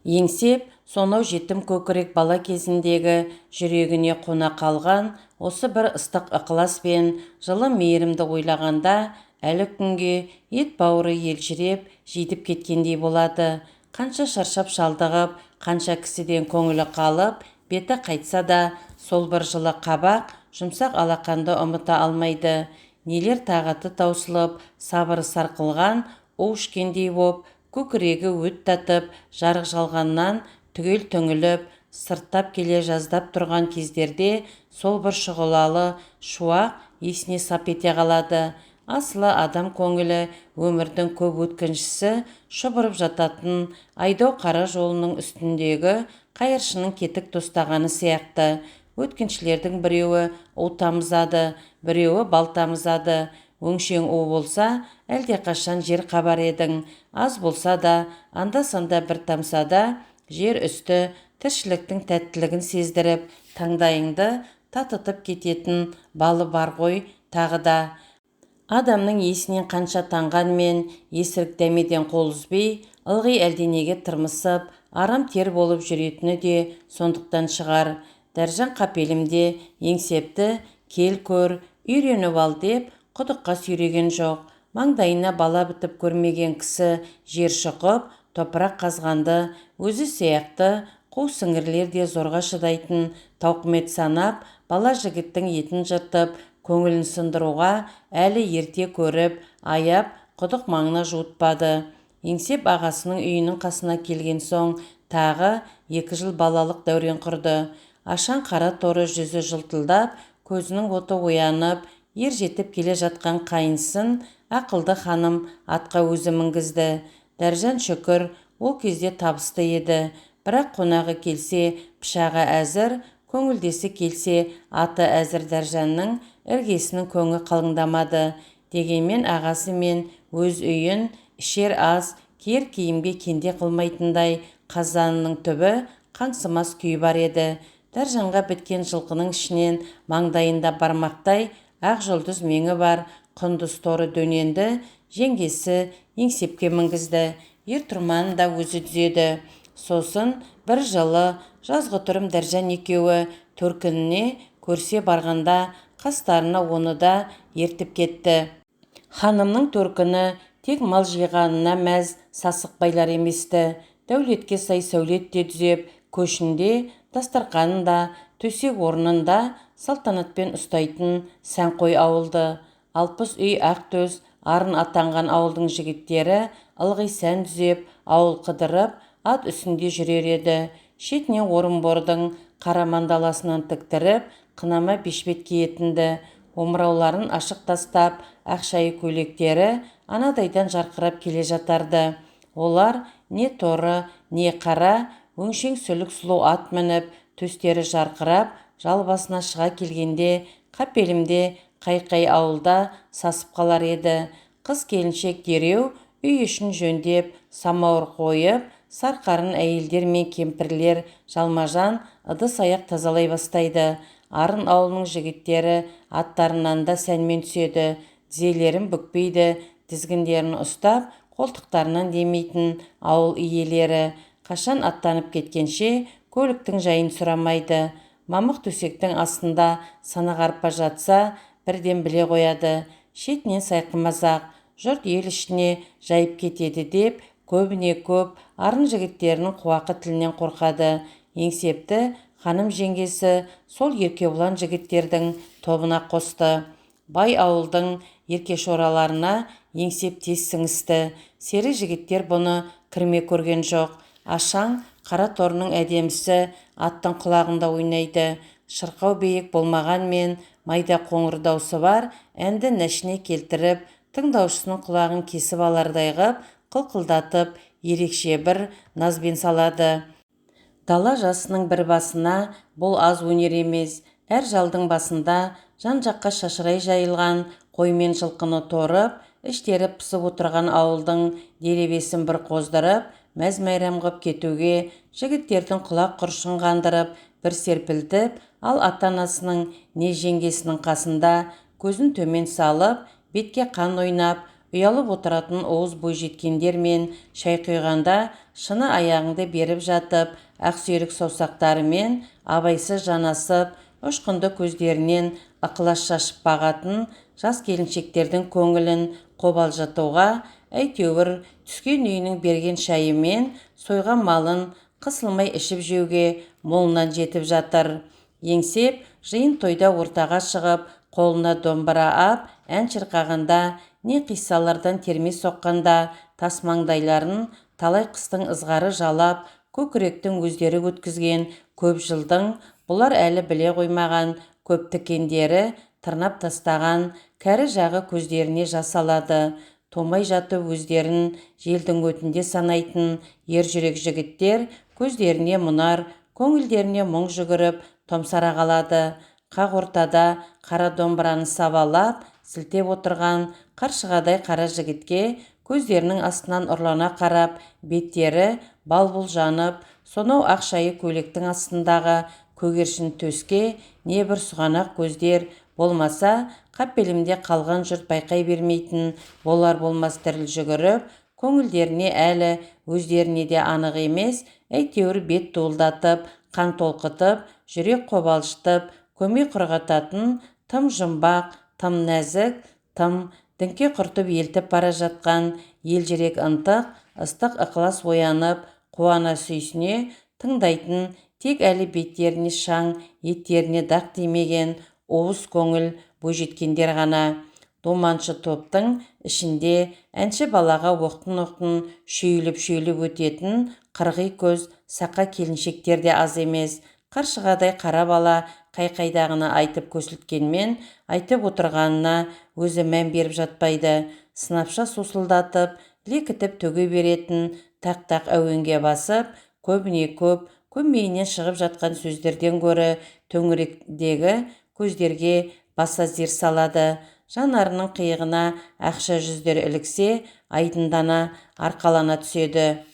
Еңсеп сонау жетім көкірек бала кезіндегі жүрегіне қона қалған осы бір ыстық ықылас пен жылы мейірімді ойлағанда әлі күнге ет бауыры елжіреп, жидіп кеткендей болады. Қанша шаршап шалдығып, қанша кісіден көңілі қалып, беті қайтса да сол бір жылы қабақ, жұмсақ алақанды ұмыта алмайды. Нелер тағаты таусылып, сабыры сарқылған, у ішкендей боп, көкірегі өт татып, жарық жалғаннан түгел түңіліп, сырттап келе жаздап тұрған кездерде сол бір шұғылалы шуақ есіне сап ете қалады. Асылы адам көңілі өмірдің көп өткіншісі шұбырып жататын айдау қара жолының үстіндегі қайыршының кетік тостағаны сияқты. Өткіншілердің біреуі у тамызады, біреуі бал тамызады. Өңшең у болса, әлдеқашан жер қабар едің. Аз болса да, анда-санда бір тамса да, жер үсті тіршіліктің тәттілігін сездіріп, таңдайыңды татытып кететін балы бар ғой тағы да. Адамның есінен қанша таңғанмен, есірік дәмеден қол үзбей, ылғи әлденеге тырмысып, арам тер болып жүретіні де сондықтан шығар. Дәржан қапелімде Еңсепті кел көр, үйреніп ал деп құдыққа сүйреген жоқ. Маңдайына бала бітіп көрмеген кісі жер шұқып, топырақ қазғанды өзі сияқты қу сіңірлер де зорға шыдайтын тауқымет санап, бала жігіттің етін жыртып, көңілін сындыруға әлі ерте көріп, аяп, құдық маңына жуытпады. Еңсеп ағасының үйінің қасына келген соң тағы 2 жыл балалық дәурен құрды. Ашаң қара торы жүзі жылтылдап, көзінің оты оянып, ер жетіп келе жатқан қайынсын ақылды ханым атқа өзі мінгізді. Дәржан шүкір, ол кезде табысты еді. Бірақ қонағы келсе, пышағы әзір, көңілдесі келсе, аты әзір Дәржанның іргесінің көңі қалыңдамады. Дегенмен ағасы мен өз үйін ішер ас, киер киімге кенде қылмайтындай қазанының түбі қаңсымас күйі бар еді. Дәржанға біткен жылқының ішінен маңдайында бармақтай ақ жұлдыз меңі бар құндыз торы дөненді жеңгесі Еңсепке мінгізді. Ер тұрманын да өзі түзеді. Сосын бір жылы жазғытұрым Дәржан екеуі төркініне көрсе барғанда қастарына оны да ертіп кетті. Ханымның төркіні тек мал жиғанына мәз сасық байлар еместі. Дәулетке сай сәулет те түзеп, көшінде, дастарқанын да, төсек орнын да салтанатпен ұстайтын сәнқой ауылды. 60 үй ақ төс, арын атанған ауылдың жігіттері ылғи сән түзеп, ауыл қыдырып, ат үстінде жүрер еді. Шетінен Орынбордың қараман даласынан тіктіріп, қынама бешпет киетінді. Омырауларын ашық тастап, ақшайы көйлектері анадайдан жарқырап келе жатарды. Олар не торы, не қара, өңшең сүлік сұлу ат мініп, төстері жарқырап, жал басына шыға келгенде, қапелімде қай-қай ауылда сасып қалар еді. Қыз келіншек дереу үй ішін жөндеп, самауыр қойып, сарқарын әйелдер мен кемпірлер жалмажан ыдыс-аяқ тазалай бастайды. Арын ауылының жігіттері аттарынан да сәнмен түседі, тізелерін бүкпейді, тізгіндерін ұстап, қолтықтарынан демейтін ауыл иелері қашан аттанып кеткенше көліктің жайын сұрамайды. Мамық төсектің астында санақ арпа жатса, бірден біле қояды. Шетінен сайқымазақ, жұрт ел ішіне жайып кетеді деп, көбіне көп арын жігіттерінің қуақы тілінен қорқады. Еңсепті Ханым жеңгесі сол еркебұлан жігіттердің тобына қосты. Бай ауылдың еркешораларына Еңсеп тез сіңісті. Сері жігіттер бұны кірме көрген жоқ. Ашаң қара торының әдемісі аттың құлағында ойнайды. Шырқау биік болмағанмен майда қоңыр даусы бар әнді нәшіне келтіріп, тыңдаушысының құлағын кесіп алардай ғып, қылқылдатып, ерекше бір назбен салады. Дала жасының бір басына бұл аз өнер емес. Әр жалдың басында жан-жаққа шашырай жайылған қой мен жылқыны торып, іштері пысып отырған ауылдың делебесін бір қоздырып, мәз-мәйрам ғып кетуге, жігіттердің құлақ құрышын қандырып, бір серпілтіп, ал ата-анасының не жеңгесінің қасында көзін төмен салып, бетке қан ойнап, ұялып отыратын уыз бойжеткендер мен шай құйғанда шыны аяғыңды беріп жатып, ақсүйрік саусақтарымен абайсыз жанасып, ұшқынды көздерінен ықылас шашып бағатын жас келіншектердің көңілін қобалжытуға әйтеуір түскен үйінің берген шайы мен сойған малын қысылмай ішіп жеуге молынан жетіп жатыр. Еңсеп жиын тойда ортаға шығып, қолына домбыра ап, ән шырқағанда, не қиссалардан терме соққанда, тас маңдайларын талай қыстың ызғары жалап, көкіректің өздері өткізген көп жылдың бұлар әлі біле қоймаған көп тікендері тырнап тастаған кәрі жағы көздеріне жас алады. Томай жатып өздерін желдің өтінде санайтын ержүрек жігіттер көздеріне мұнар, көңілдеріне мұң жүгіріп, томсара қалады. Қақ ортада қара домбыраны сабалап, сілтеп отырған қаршығадай қара жігітке көздерінің астынан ұрлана қарап, беттері бал-бұл жанып, сонау ақ шайы көйлектің астындағы көгершін төске не бір сұғанақ көздер болмаса, қапелімде қалған жұрт байқай бермейтін болар болмас діріл жүгіріп, көңілдеріне әлі өздеріне де анық емес, әйтеуір бет дуылдатып, қан толқытып, жүрек қобалжытып, көмей құрғататын тым жұмбақ, тым нәзік, тым діңке құртып елтіп бара жатқан елжірек ынтық, ыстық ықылас оянып, қуана сүйсіне тыңдайтын тек әлі беттеріне шаң, еттеріне дақ тимеген уыз көңіл бойжеткендер ғана. Думаншы топтың ішінде әнші балаға оқтын-оқтын шүйіліп-шүйіліп өтетін қырғи көз сақа келіншектер де аз емес. Қаршығадай қара бала қай-қайдағыны айтып көсілткенмен, айтып отырғанына өзі мән беріп жатпайды. Сынапша сусылдатып, лекітіп төге беретін тақ-тақ әуенге басып, көбіне көп, көмейінен шығып жатқан сөздерден гөрі төңіректегі көздерге баса зер салады. Жанарының қиығына ақша жүздер іліксе, айдындана, арқалана түседі.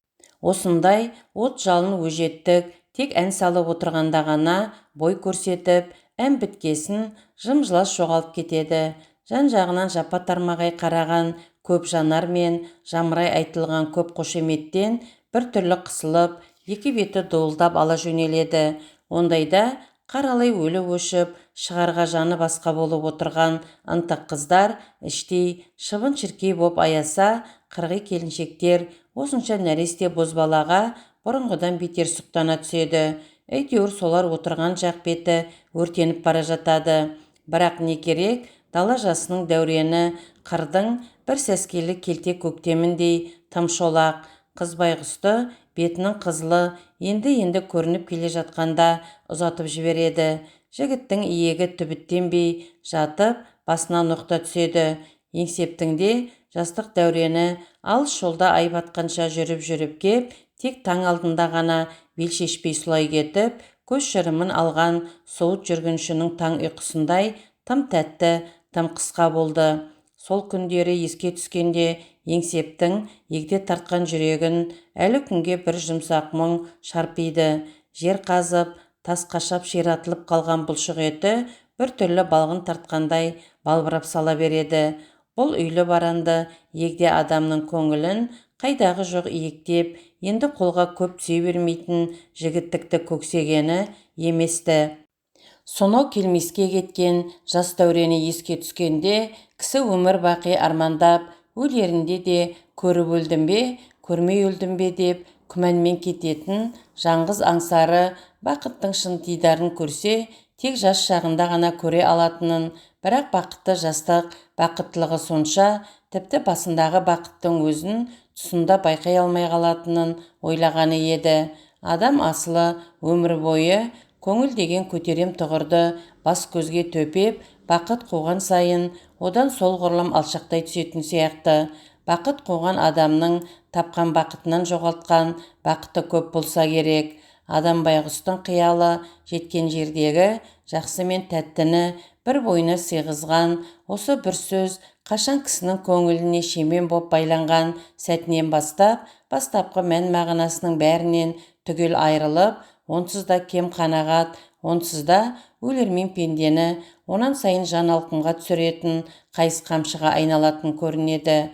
Осындай от жалын өжеттік тек ән салып отырғанда ғана бой көрсетіп, ән біткесін жым-жылас жоғалып кетеді. Жан-жағынан жапа тармағай қараған көп жанар мен жамырай айтылған көп қошеметтен бір түрлі қысылып, екі беті дуылдап ала жөнеледі. Ондайда қаралай өлі өшіп, шығарға жаны басқа болып отырған ынтық қыздар іштей шыбын-шіркей боп аяса, қырғи келіншектер осынша нәресте бозбалаға бұрынғыдан бетер сұқтана түседі. Әйтеуір солар отырған жақ беті өртеніп бара жатады. Бірақ не керек, дала жасының дәурені қырдың бір сәскелі келте көктеміндей тым шолақ. Қыз байғұсты бетінің қызылы енді-енді көрініп келе жатқанда ұзатып жібереді. Жігіттің иегі түбіттенбей жатып, басына ноқта түседі. Еңсептің де жастық дәурені алыс жолда ай батқанша жүріп-жүріп кеп, тек таң алдында ғана бел шешпей сұлай кетіп, көз шырымын алған суыт жүргіншінің таң ұйқысындай тым тәтті, тым қысқа болды. Сол күндері еске түскенде Еңсептің егде тартқан жүрегін әлі күнге бір жұмсақ мұң шарпиды. Жер қазып, тас қашап ширатылып қалған бұлшық еті бір түрлі балғын тартқандай балбырап сала береді. Бұл үйлі баранды егде адамның көңілін қайдағы жоқ иектеп, енді қолға көп түсе бермейтін жігіттікті көксегені еместі. Сонау келмеске кеткен жас дәурені еске түскенде кісі өмір бақи армандап, өлерінде де көріп өлдім бе, көрмей өлдім бе деп күмәнмен кететін жаңғыз аңсары Бақыттың шын дидарын көрсе, тек жас шағында ғана көре алатынын, бірақ бақытты жастық бақыттылығы сонша, тіпті басындағы бақыттың өзін тұсында байқай алмай қалатынын ойлағаны еді. Адам асылы өмір бойы көңіл деген көтерем тұғырды бас көзге төпеп, бақыт қуған сайын одан солғұрлым алшақтай түсетін сияқты. Бақыт қуған адамның тапқан бақытынан жоғалтқан бақыты көп болса керек. Адам байғұстың қиялы жеткен жердегі жақсы мен тәттіні бір бойына сыйғызған осы бір сөз қашан кісінің көңіліне шемен боп байланған сәтінен бастап, бастапқы мән-мағынасының бәрінен түгел айырылып, онсыз да кем қанағат, онсыз да өлермен пендені онан сайын жан алқымға түсіретін қайыс қамшыға айналатын көрінеді.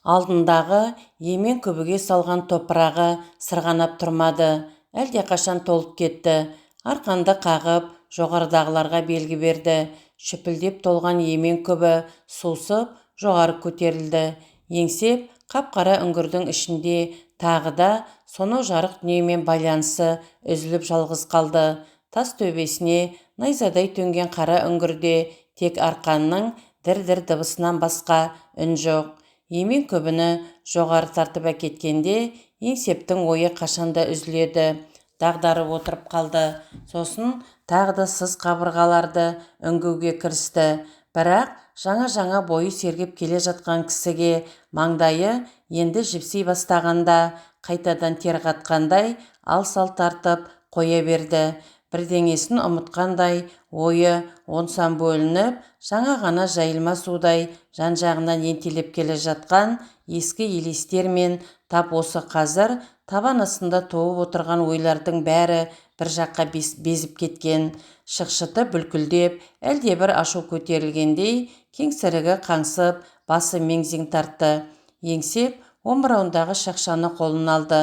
Алдындағы емен күбіге салған топырағы сырғанап тұрмады, әлдеқашан толып кетті. Арқанды қағып, жоғарыдағыларға белгі берді. Шүпілдеп толған емен күбі сусып, жоғары көтерілді. Еңсеп, қап-қара үңгірдің ішінде тағы да сонау жарық дүниемен байланысы үзіліп жалғыз қалды. Тас төбесіне найзадай төнген қара үңгірде тек арқанның дір-дір дыбысынан басқа үн жоқ. Емен күбіні жоғары тартып әкеткенде Еңсептің ойы қашанда үзіледі. Дағдарып отырып қалды. Сосын тағы да сыз қабырғаларды үңгуге кірісті. Бірақ жаңа-жаңа бойы сергіп келе жатқан кісіге маңдайы енді жіпси бастағанда қайтадан тер қатқандай ал-сал тартып қоя берді. Бірдеңесін ұмытқандай ойы онсан бөлініп, жаңа ғана жайылма судай жан-жағынан ентелеп келе жатқан ескі елестер мен тап осы қазір табан астында туып отырған ойлардың бәрі бір жаққа безіп кеткен. Шықшыты бүлкілдеп, әлдебір ашу көтерілгендей кеңсірігі қаңсып, басы мең-зең тартты. Еңсеп омырауындағы шақшаны қолына алды.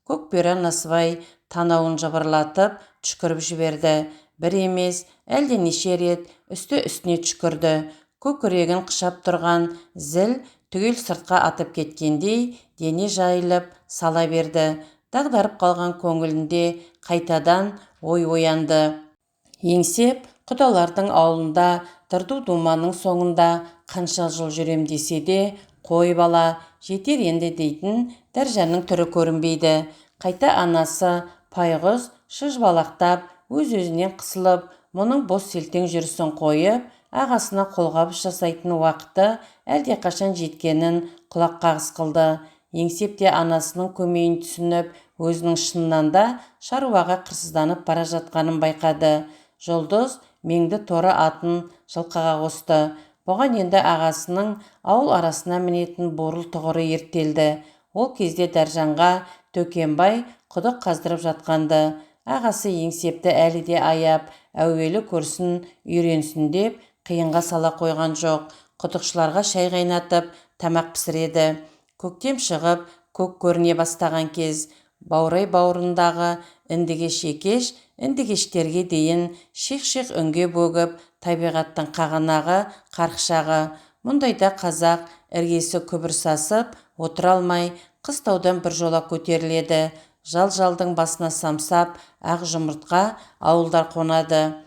Көк бұйра насыбай танауын жыбырлатып түшкіріп жіберді. Бір емес, әлденеше рет үсті-үстіне түшкірді. Көкірегін қышап тұрған зіл түгел сыртқа атып кеткендей дене жайылып сала берді. Дағдарып қалған көңілінде қайтадан ой оянды. Еңсеп құдалардың ауылында дырду-думанның соңында қанша жыл жүрем десе де, қой бала, жетер енді дейтін Дәржанның түрі көрінбейді. Қайта анасы Пайғыз шыжбалақтап, өз-өзінен қысылып, мұның бос селтең жүрісін қойып, ағасына қолғабыс жасайтын уақыты әлдеқашан жеткенін құлақ қағыс қылды. Еңсеп те анасының көмейін түсініп, өзінің шыннан да шаруаға қырсызданып бара жатқанын байқады. Жұлдыз меңді торы атын жылқыға қосты. Бұған енді ағасының ауыл арасына мінетін бурыл тұғыры ерттелді. Ол кезде Дәржанға Төкенбай құдық қаздырып жатқанды. Ағасы Еңсепті әлі де аяп, әуелі көрсін, үйренсін деп қиынға сала қойған жоқ. Құдықшыларға шай қайнатып, тамақ пісіреді. Көктем шығып, көк көріне бастаған кез, баурай бауырындағы індігеш екеш, індігештерге дейін шиқ-шиқ үнге бөгіп, табиғаттың қағанағы, қарқшағы. Мұндайда қазақ іргесі күбір сасып, отыра алмай, қыстаудан бір жола көтеріледі. Жал-жалдың басына самсап, ақ жұмыртқа ауылдар қонады.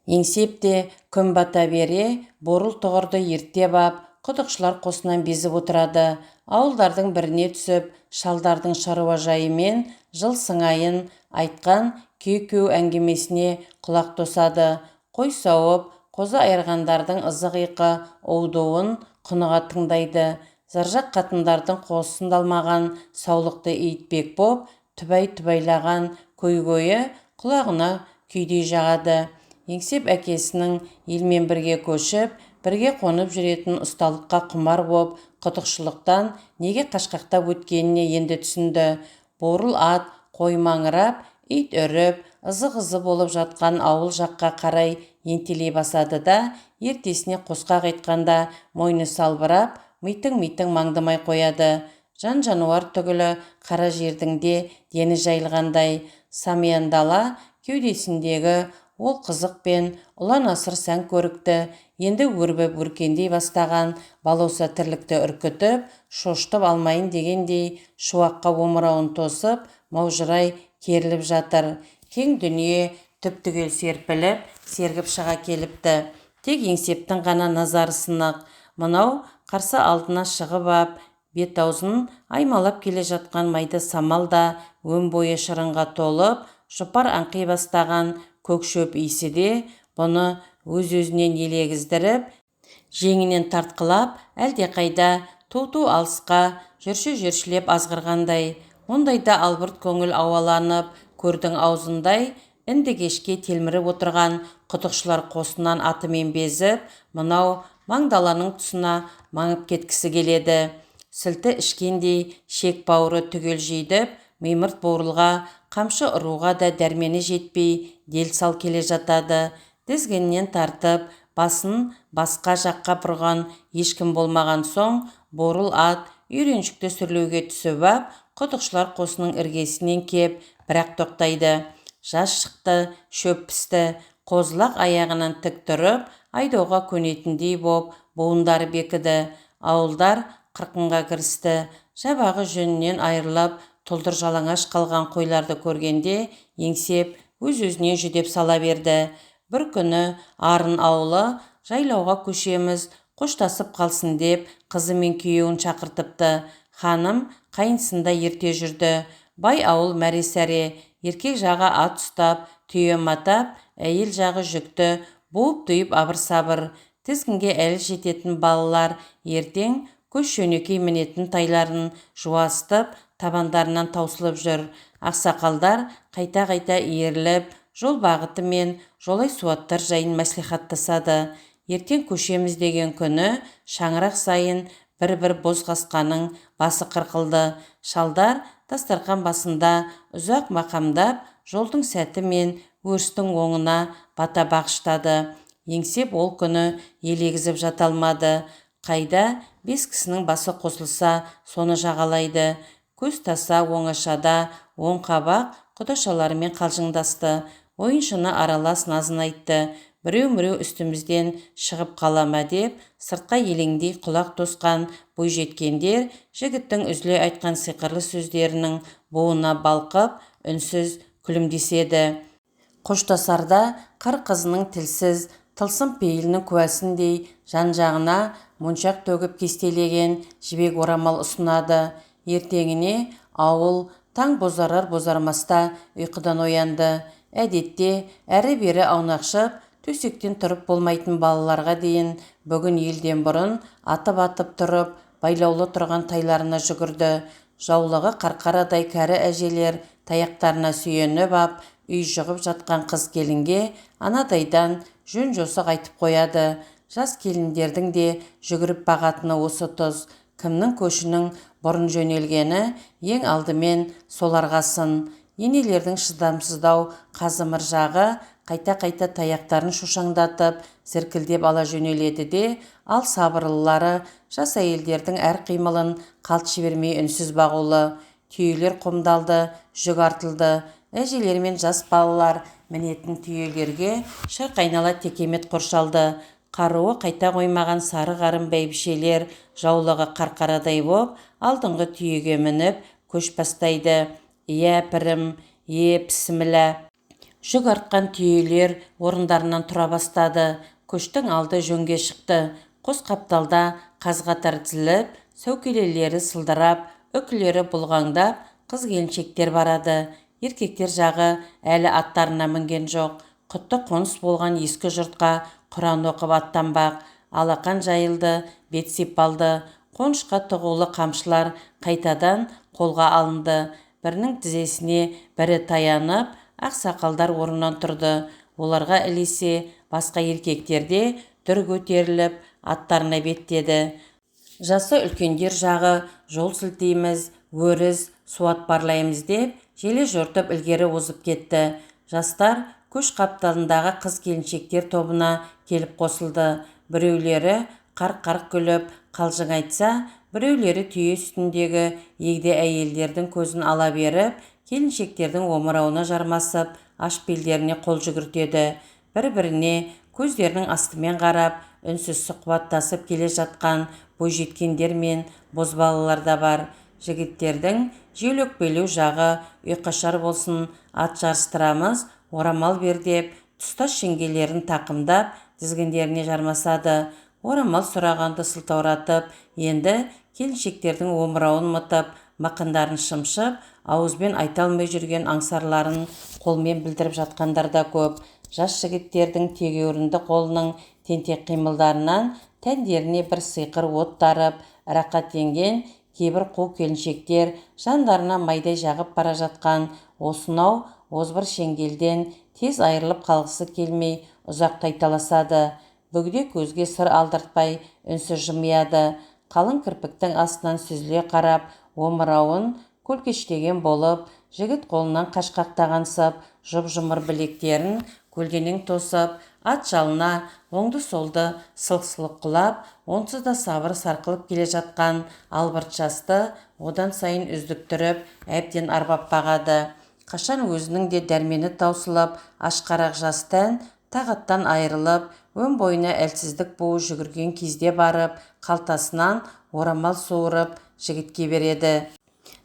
Еңсеп те күн бата бере, бурыл тұғырды ерттеп ап, құдықшылар қосынан безіп отырады. Ауылдардың біріне түсіп, шалдардың шаруа жайымен жыл сыңайын айтқан күй-күй әңгімесіне құлақ тосады. Қой сауып, қозы айырғандардың ызық иқы оудуын құныға тыңдайды. Заржақ қатындардың қосындалмаған саулықты иітпек боп, түбай-түбайлаған көйгөйі құлағына күйдей жағады. Еңсеп әкесінің елмен бірге көшіп, бірге қонып жүретін ұсталыққа құмар боп, құдықшылықтан неге қашқақтап өткеніне енді түсінді. Бурыл ат қой маңырап, ит үріп, ызы-ызы болып жатқан ауыл жаққа қарай ентелей басады да, ертесіне қосқа қайтқанда мойны салбырап, митың-митың маңдымай қояды. Жан-жануар түгілі қара жердің де дені жайылғандай. Самиян дала кеудесіндегі ол қызық пен ұлан асыр сән көрікті, енді өрбіп өркендей бастаған балауса тірлікті үркітіп, шошытып алмайын дегендей шуаққа омырауын тосып, маужырай керіліп жатыр. Кең дүние түп-түгел серпіліп, сергіп шыға келіпті. Тек Еңсептің ғана назары сынық. Мынау қарсы алдына шығып ап, бет-аузын аймалап келе жатқан майда самал да, өн бойы шырынға толып, жұпар аңқи бастаған көк шөп иісі де бұны өз-өзінен елегіздіріп, жеңінен тартқылап, әлдеқайда ту-ту алысқа жүрші-жүршілеп азғырғандай. Ондайда албырт көңіл ауаланып, көрдің аузындай інді-кешке телміріп отырған құдықшылар қосынан атымен безіп, мынау маң даланың тұсына маңып кеткісі келеді. Сілті ішкендей шек бауыры түгел жидіп, мимырт Бурылға қамшы ұруға да дәрмені жетпей дел-сал келе жатады. Тізгінінен тартып, басын басқа жаққа бұрған ешкім болмаған соң, Бурыл ат үйреншікті сүрлеуге түсіп ап, құдықшылар қосының іргесінен кеп, бірақ тоқтайды. Жаз шықты, шөп пісті, қозылақ аяғынан тік тұрып, айдауға көнетіндей боп, буындары бекіді. Ауылдар қырқынға кірісті. Жабағы жүнінен айырылып, тұлдыр жалаңаш қалған қойларды көргенде, Еңсеп өз-өзінен жүдеп сала берді. Бір күні Арын ауылы жайлауға көшеміз, қоштасып қалсын деп қызы мен күйеуін шақыртыпты. Ханым қайынсында ерте жүрді. Бай ауыл мәре-сәре, еркек жағы ат ұстап, түйе матап, әйел жағы жүкті, буып-түйіп абыр-сабыр. Тізгінге әлі жететін балалар ертең көш жөнекей мінетін тайларын жуасытып, табандарынан таусылып жүр. Ақсақалдар қайта-қайта иіріліп, жол бағыты мен жолай суаттар жайын мәслихаттасады. Ертең көшеміз деген күні шаңырақ сайын бір-бір боз қасқаның басы қырқылды. Шалдар дастарқан басында ұзақ мақамдап, жолдың сәті мен өрістің оңына бата бағыштады. Еңсеп ол күні елегізіп жата алмады. Қайда бес кісінің басы қосылса, соны жағалайды. Көз таса оңашада оң қабақ құдашаларымен қалжыңдасты. Ойыншыны аралас назын айтты. Біреу-міреу үстімізден шығып қала ма деп, сыртқа елеңдей құлақ тосқан бойжеткендер жігіттің үзіле айтқан сиқырлы сөздерінің буына балқып, үнсіз күлімдеседі. Қоштасарда қыр қызының тілсіз, тылсым пейілінің куәсіндей жан-жағына моншақ төгіп кестелеген жібек орамал ұсынады. Ертеңіне ауыл таң бозарар-бозармаста ұйқыдан оянды. Әдетте әрі-бері аунақшып, төсектен тұрып болмайтын балаларға дейін бүгін елден бұрын атып-атып тұрып, байлаулы тұрған тайларына жүгірді. Жаулығы қарқарадай кәрі әжелер таяқтарына сүйеніп ап, үй жығып жатқан қыз келінге анадайдан жөн-жосық айтып қояды. Жас келіндердің де жүгіріп бағатыны осы тұз. Кімнің көшінің бұрын жөнелгені ең алдымен соларға сын. Енелердің шыдамсыздау қазымыр жағы қайта-қайта таяқтарын шошаңдатып, зіркілдеп ала жөнеледі де, ал сабырлылары жас әйелдердің әр қимылын қалт жібермей үнсіз бағулы. Түйелер қомдалды, жүк артылды. Әжелер мен жас балалар мінетін түйелерге шырқ айнала текемет қоршалды. Қаруы қайта қоймаған сары қарын бәйбішелер жаулығы қарқарадай боп, алдыңғы түйеге мініп көш бастайды. Иә, пірім, е, пісмілә. Жүк артқан түйелер орындарынан тұра бастады. Көштің алды жөнге шықты. Қос қапталда қаз қатар тізіліп, сәукелелері сылдырап, үкілері бұлғаңдап, қыз келіншектер барады. Еркектер жағы әлі аттарына мінген жоқ. Құтты қоныс болған ескі жұртқа құран оқып аттанбақ. Алақан жайылды, бет сипалды. Қонышқа тығулы қамшылар қайтадан қолға алынды. Бірінің тізесіне бірі таянып, ақсақалдар орнынан тұрды. Оларға ілесе басқа еркектер де дүр көтеріліп, аттарына беттеді. Жасы үлкендер жағы жол сілтейміз, өріз, суат барлаймыз деп, желе жортып ілгері озып кетті. Жастар көш қапталындағы қыз келіншектер тобына келіп қосылды. Біреулері қарқ-қарқ күліп, қалжың айтса, біреулері түйе үстіндегі егде әйелдердің көзін ала беріп, келіншектердің омырауына жармасып, аш белдеріне қол жүгіртеді. Бір-біріне көздерінің астымен қарап, үнсіз сұхбаттасып келе жатқан бойжеткендер мен бозбалалар да бар. Жігіттердің желөкпелеу жағы ұйқашар болсын, ат жарыстырамыз, орамал бер деп, тұстас жеңгелерін тақымдап, тізгіндеріне жармасады. Орамал сұрағанды сылтауратып, енді келіншектердің омырауын мытып, мықындарын шымшып, ауызбен айта алмай жүрген аңсарларын қолмен білдіріп жатқандар да көп. Жас жігіттердің тегеурінді қолының тентек қимылдарынан тәндеріне бір сиқыр от дарып, рақаттенген кейбір қу келіншектер жандарына майдай жағып бара жатқан осынау озбыр шеңгелден тез айырылып қалғысы келмей ұзақ тайталасады. Бөгде көзге сыр алдыртпай үнсіз жымияды. Қалың кірпіктің астынан сүзіле қарап, омырауын көлкештеген болып, жігіт қолынан қашқақтағансып, жұп-жұмыр білектерін көлденең тосып, ат жалына оңды-солды сылқ-сылқ құлап, онсыз да сабыры сарқылып келе жатқан албырт жасты одан сайын үздіктіріп, әбден арбап бағады. Қашан өзінің де дәрмені таусылып, ашқарақ жас тән тағаттан айырылып, өн бойына әлсіздік буы жүгірген кезде барып, қалтасынан орамал суырып, жігітке береді.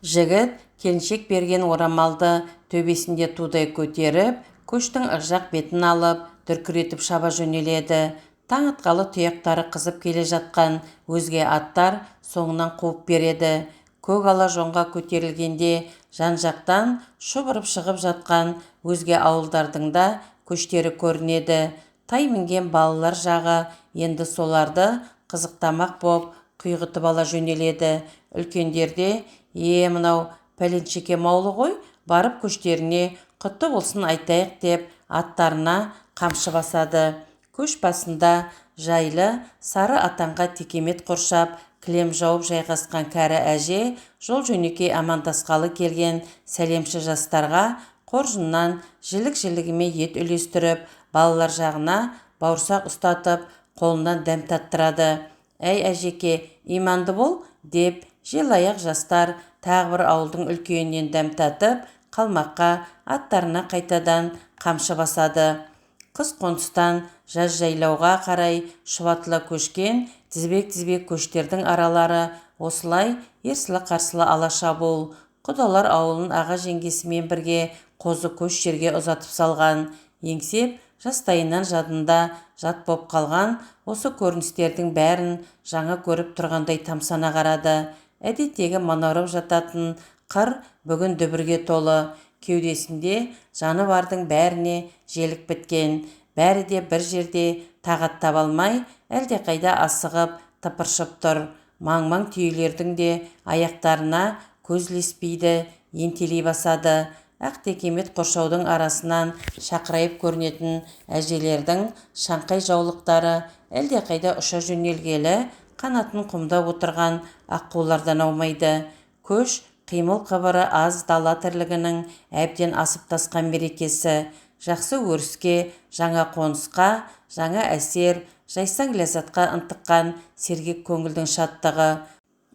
Жігіт келіншек берген орамалды төбесінде тудай көтеріп, көштің ықжақ бетін алып, дүркіретіп шаба жөнеледі. Таң атқалы тұяқтары қызып келе жатқан өзге аттар соңынан қуып береді. Көк ала жоңға көтерілгенде жан-жақтан шұбырып шығып жатқан өзге ауылдардың да көштері көрінеді. Тай мінген балалар жағы енді соларды қызықтамақ боп құйғытып ала жөнеледі. Үлкендерде, мынау пәленшекем ауылы ғой, барып көштеріне құтты болсын айтайық деп аттарына қамшы басады. Көш басында жайлы сары атанға текемет қоршап, кілем жауып жайғасқан кәрі әже жол жөнекей амандасқалы келген сәлемші жастарға қоржыннан жілік-жілігіме ет үлестіріп, балалар жағына бауырсақ ұстатып, қолынан дәм таттырады. Әй, әжеке, иманды бол, деп желаяқ жастар тағы бір ауылдың үлкенінен дәм татып, қалмаққа аттарына қайтадан қамшы басады. Қыс қоныстан жаз жайлауға қарай шұбатыла көшкен тізбек-тізбек көштердің аралары осылай ерсілі-қарсылы ала шабуыл. Құдалар ауылын аға жеңгесімен бірге қозы көш жерге ұзатып салған. Еңсеп жастайынан жадында жат боп қалған осы көріністердің бәрін жаңа көріп тұрғандай тамсана қарады. Әдеттегі манарып жататын қыр бүгін дүбірге толы. Кеудесінде жаны бардың бәріне желік біткен. Бәрі де бір жерде тағат таба алмай, әлдеқайда асығып, тыпыршып тұр. Маң-маң түйелердің де аяқтарына көз ілеспейді, ентелей басады. Ақ текемет қоршаудың арасынан шақырайып көрінетін әжелердің шаңқай жаулықтары әлдеқайда ұша жөнелгелі қанатын құмда отырған аққулардан аумайды. Көш қимыл-қыбыры аз дала тірлігінің әбден асып тасқан мерекесі. Жақсы өріске, жаңа қонысқа, жаңа әсер, жайсаң ләззатқа ынтыққан сергек көңілдің шаттығы.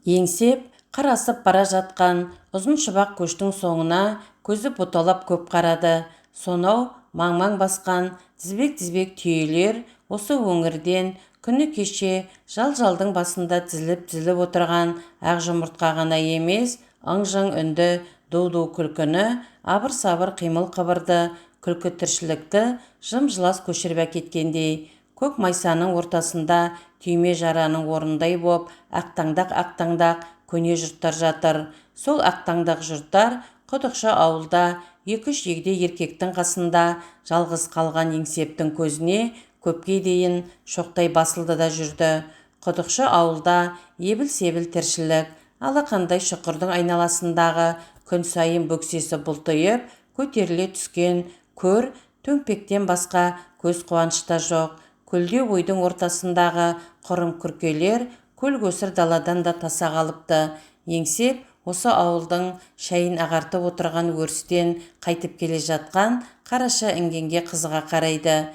Еңсеп, қыр асып бара жатқан ұзын шұбақ көштің соңына көзі боталап көп қарады. Сонау маң-маң басқан тізбек-тізбек түйелер осы өңірден күні кеше жал-жалдың басында тізіліп-тізіліп отырған ақ жұмыртқа ғана емес, ың-жың үнді, ду-ду күлкіні, абыр-сабыр қимыл-қыбырды, күлкі тіршілікті жым-жылас көшіріп әкеткендей. Көк майсаның ортасында түйме жараның орнындай боп, ақтаңдақ-ақтаңдақ көне жұрттар жатыр. Сол ақтаңдақ жұрттар құдықшы ауылда екі-үш егде еркектің қасында жалғыз қалған Еңсептің көзіне көпке дейін шоқтай басылды да жүрді. Құдықшы ауылда ебіл-себіл тіршілік, алақандай шұқырдың айналасындағы күн сайын бөксесі бұлтиып, көтеріле түскен көр төмпектен басқа көз қуанышта жоқ. Көлдеу ойдың ортасындағы құрым күркелер көл-көсір даладан да таса қалыпты. Еңсеп осы ауылдың шайын ағартып отырған өрістен қайтып келе жатқан қараша інгенге қызыға қарайды.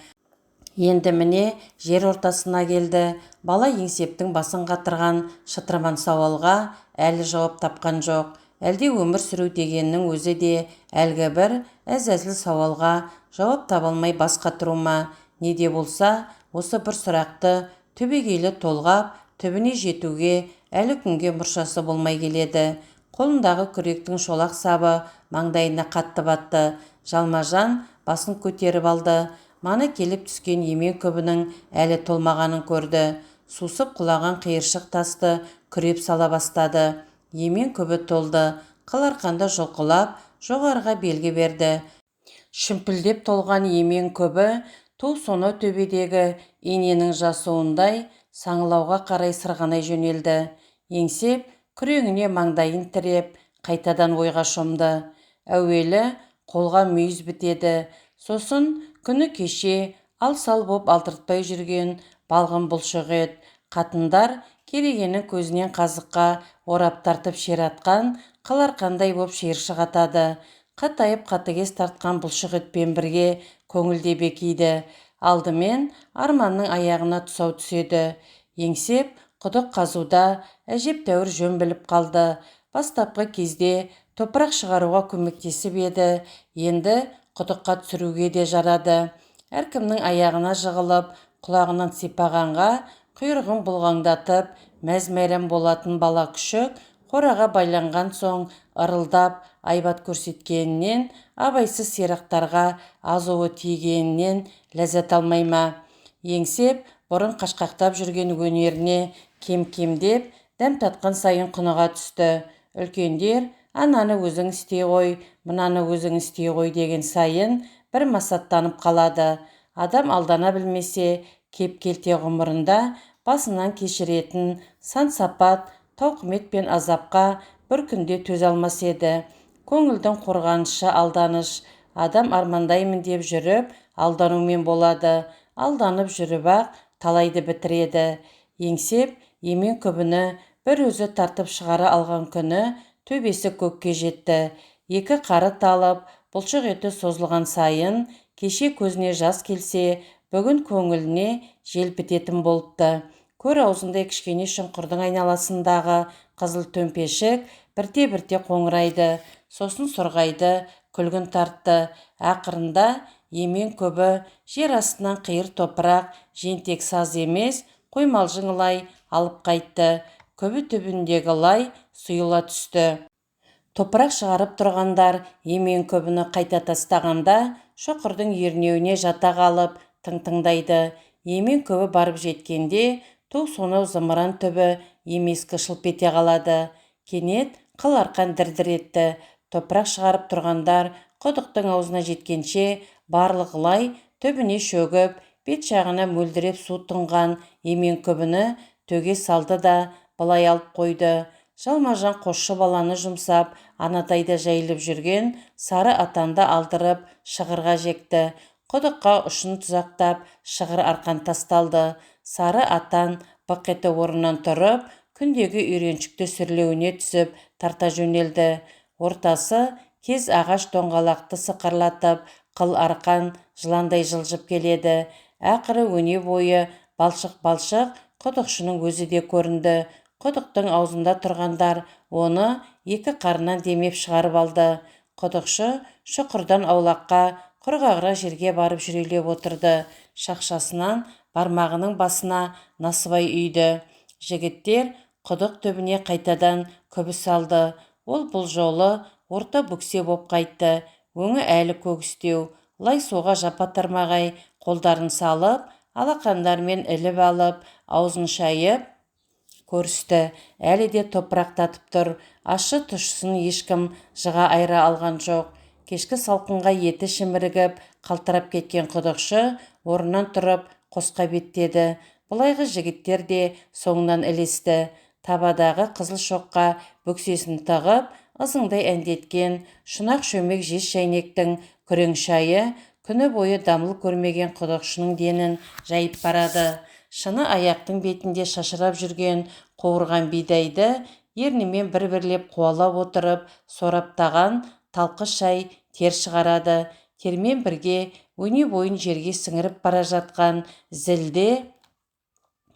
Енді міне жер ортасына келді. Бала Еңсептің басын қатырған шытырман сауалға әлі жауап тапқан жоқ. Әлде өмір сүру дегеннің өзі де әлгі бір әзәзіл сауалға жауап таба алмай бас қатыру ма? Не де болса, осы бір сұрақты түбегейлі толғап, түбіне жетуге әлі күнге мұршасы болмай келеді. Қолындағы күректің шолақ сабы маңдайына қатты батты. Жалма-жан басын көтеріп алды. Маны келіп түскен емен күбінің әлі толмағанын көрді. Сусып құлаған қиыршық тасты күреп сала бастады. Емен күбі толды. Қыл арқанды жұлқылап, жоғарыға белгі берді. Шүмпілдеп толған емен күбі ту сонау төбедегі иненің жасуындай саңылауға қарай сырғанай жөнелді. Еңсеп, күреңіне маңдайын тіреп, қайтадан ойға шомды. Әуелі қолға мүйіз бітеді. Сосын күні кеше ал-сал боп алдыртпай жүрген балғын бұлшық ет. Қатындар керегенің көзінен қазыққа орап тартып ширатқан қыл арқандай боп шиыршық атады. Қатайып қатыгез тартқан бұлшық етпен бірге көңілде бекиді. Алдымен арманның аяғына тұсау түседі. Еңсеп құдық қазуда әжептәуір жөн біліп қалды. Бастапқы кезде топырақ шығаруға көмектесіп еді, енді құдыққа түсіруге де жарады. Әркімнің аяғына жығылып, құлағынан сипағанға құйрығын бұлғаңдатып, мәз-мәйрам болатын бала күшік қораға байланған соң ырылдап айбат көрсеткенінен, абайсыз сирақтарға азуы тигенінен ләззат алмай ма? Еңсеп бұрын қашқақтап жүрген өнеріне кем-кемдеп, дәм татқан сайын құныға түсті. Үлкендер ананы өзің істей ғой, мынаны өзің істей ғой деген сайын бір масаттанып қалады. Адам алдана білмесе, кеп-келте ғұмырында басынан кешіретін сан-сапат, тауқымет пен азапқа бір күнде төзе алмас еді. Көңілдің қорғанышы алданыш. Адам армандаймын деп жүріп, алданумен болады. Алданып жүріп-ақ талайды бітіреді. Еңсеп емен күбіні бір өзі тартып шығара алған күні төбесі көкке жетті. Екі қары талып, бұлшық еті созылған сайын, кеше көзіне жас келсе, бүгін көңіліне желпітетін болыпты. Көр аузындай кішкене шұңқырдың айналасындағы қызыл төмпешік бірте-бірте қоңырайды, сосын сұрғайды, күлгін тартты. Ақырында емен көбі жер астынан қиыр топырақ, жентек саз емес, қоймалжың лай алып қайтты. Көбі түбіндегі лай сұйыла түсті. Топырақ шығарып тұрғандар емен көбіні қайта тастағанда, шұқырдың ернеуіне жата қалып тың-тыңдайды. Емен көбі барып жеткенде, ту сонау зымыран түбі емескі шылп ете қалады. Кенет қыл арқан дір-дір етті. Топырақ шығарып тұрғандар құдықтың аузына жеткенше барлық лай түбіне шөгіп, бет жағына мөлдіреп су тұнған емен көбіні төге салды да былай алып қойды. Жалма-жан қосшы баланы жұмсап, анадайда жайылып жүрген сары атанды алдырып шығырға жекті. Құдыққа ұшын тұзақтап, шығыр арқан тасталды. Сары атан бық ете орнынан тұрып, күндегі үйреншікті сүрлеуіне түсіп тарта жөнелді. Ортасы кез ағаш доңғалақты сықырлатып, қыл арқан жыландай жылжып келеді. Ақыры өне бойы балшық-балшық құдықшының өзі де көрінді. Құдықтың аузында тұрғандар оны екі қарынан демеп шығарып алды. Құдықшы шұқырдан аулаққа, құрғағырақ жерге барып жүрелеп отырды. Шақшасынан бармағының басына насыбай үйді. Жігіттер құдық түбіне қайтадан күбі салды. Ол бұл жолы орта бүксе боп қайтты. Өңі әлі көгістеу. Лай суға жапа тармағай қолдарын салып, алақандармен іліп алып, аузын шайып көрісті. Әлі де топырақтатып тұр. Ащы тұщысын ешкім жыға айыра алған жоқ. Кешкі салқынға еті шімірігіп, қалтырап кеткен құдықшы орнынан тұрып қосқа беттеді. Былайғы жігіттер де соңынан ілесті. Табадағы қызыл шоққа бөксесін тығып, ызыңдай әндеткен шұнақ шөмек жез шәйнектің күрең шайы күні бойы дамыл көрмеген құдықшының денін жайып барады. Шыны аяқтың бетінде шашырап жүрген қуырған бидайды ернімен бір-бірлеп қуалап отырып, сораптаған талқы шай тер шығарады. Термен бірге өне бойын жерге сіңіріп бара жатқан зілде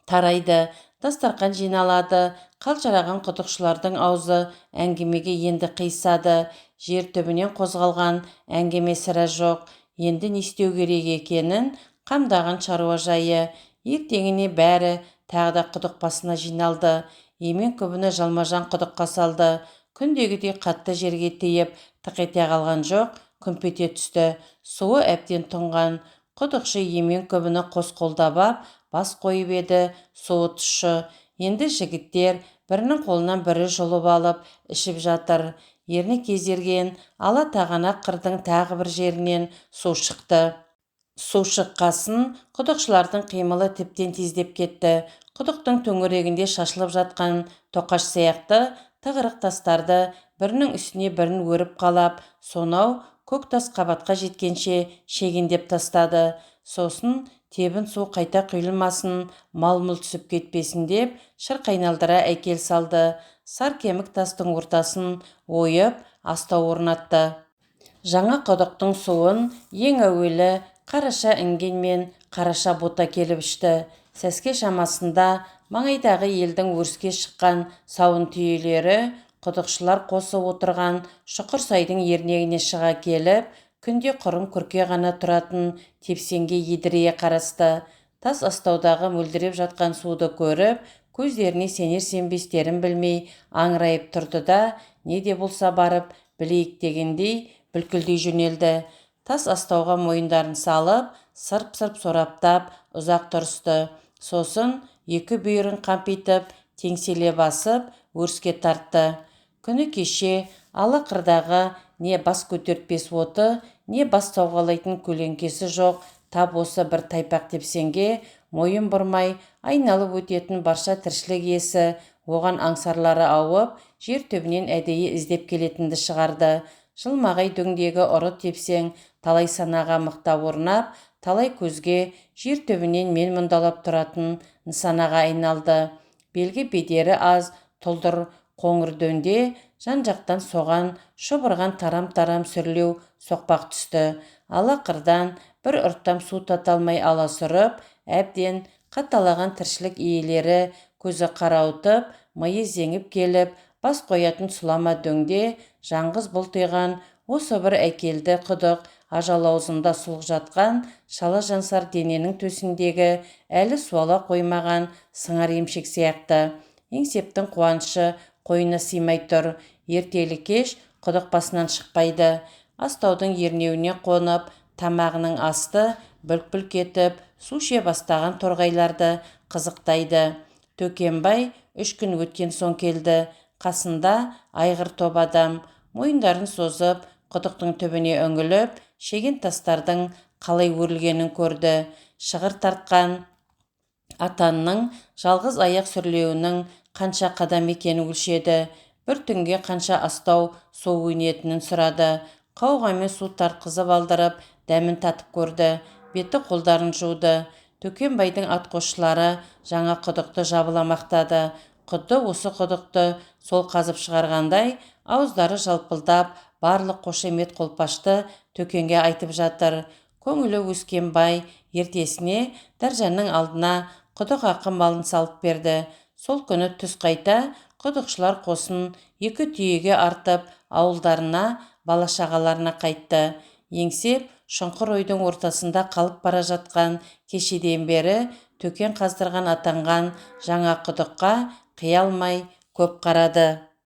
тарайды. Дастарқан жиналады. Қалжыраған құдықшылардың аузы әңгімеге енді қиысады. Жер түбінен қозғалған әңгіме сірә жоқ. Енді не істеу керек екенін қамдаған шаруа жайы. Ертеңіне бәрі тағы да құдық басына жиналды. Емен күбіні жалма-жан құдыққа салды. Күндегідей қатты жерге тиіп, тық ете қалған жоқ, күмп ете түсті. Суы әбден тұнған. Құдықшы емен күбіні қос қолдап ап, бас қойып еді, суы тұщы. Енді жігіттер бірінің қолынан бірі жұлып алып, ішіп жатыр. Ерні кезерген ала тағанақ қырдың тағы бір жерінен су шықты. Су шыққасын құдықшылардың қимылы тіптен тездеп кетті. Құдықтың төңірегінде шашылып жатқан тоқаш сияқты тығырық тастарды бірінің үстіне бірін өріп қалап, сонау көк тас қабатқа жеткенше шегендеп тастады. Сосын тебін су қайта құйылмасын, мал-мүл түсіп кетпесін деп шырқ айналдыра әкел салды. Сар кемік тастың ортасын ойып, астау орнатты. Жаңа құдықтың суын ең әуелі қараша інген мен қараша бота келіп ішті. Сәске шамасында маңайдағы елдің өріске шыққан сауын түйелері құдықшылар қосып отырған шұқыр сайдың ернегіне шыға келіп, күнде құрым күрке ғана тұратын тепсеңге едірейе қарасты. Тас астаудағы мөлдіреп жатқан суды көріп, көздеріне сенер-сенбестерін білмей аңырайып тұрды да, не де болса барып білейік дегендей бүлкілдей жөнелді. Тас астауға мойындарын салып, сырп-сырп сораптап ұзақ тұрысты. Сосын екі бүйірін қампитып, теңселе басып, өріске тартты. Күні кеше ала қырдағы не бас көтертпес оты, не бас сауғалайтын көлеңкесі жоқ, тап осы бір тайпақ тепсеңге мойын бұрмай айналып өтетін барша тіршілік иесі оған аңсарлары ауып, жер түбінен әдейі іздеп келетінді шығарды. Жылмағай дөңдегі ұры тепсең талай санаға мықтап орнап, талай көзге жер түбінен мен мұндалап тұратын нысанаға айналды. Белгі бедері аз, тұлдыр қоңыр дөңде жан-жақтан соған шұбырған тарам-тарам сүрлеу соқпақ түсті. Ала қырдан бір ұрттам су тата алмай аласұрып, әбден қаталаған тіршілік иелері көзі қарауытып, миы зеңіп келіп, бас қоятын сұлама дөңде жаңғыз бұлтиған осы бір әкелді құдық ажал аузында сұлқ жатқан шала жансар дененің төсіндегі әлі суала қоймаған сыңар емшек сияқты. Еңсептің қуанышы қойнына сыймай тұр. Ертелі кеш құдық басынан шықпайды. Астаудың ернеуіне қонып, тамағының асты бүлк-бүлк етіп, су іше бастаған торғайларды қызықтайды. Төкенбай 3 күн өткен соң келді. Қасында айғыр топ адам, мойындарын созып, құдықтың түбіне үңіліп, шеген тастардың қалай өрілгенін көрді. Шығыр тартқан атанның жалғыз аяқ сүрлеуінің қанша қадам екенін өлшеді. Бір түнге қанша астау су өнетінін сұрады. Қауғамен су тартқызып алдырып, дәмін татып көрді. Беті қолдарын жуды. Төкенбайдың атқосшылары жаңа құдықты жабыла мақтады. Құдды осы құдықты сол қазып шығарғандай, ауыздары жалпылдап, барлық қошемет қолпашты Төкенге айтып жатыр. Көңілі өскен бай ертесіне Дәржанның алдына құдық ақы малын салып берді. Сол күні түс қайта құдықшылар қосын екі түйеге артып, ауылдарына, бала-шағаларына қайтты. Еңсеп шұңқыр ойдың ортасында қалып бара жатқан кешеден бері Төкен қаздырған атанған жаңа құдыққа қия алмай көп қарады.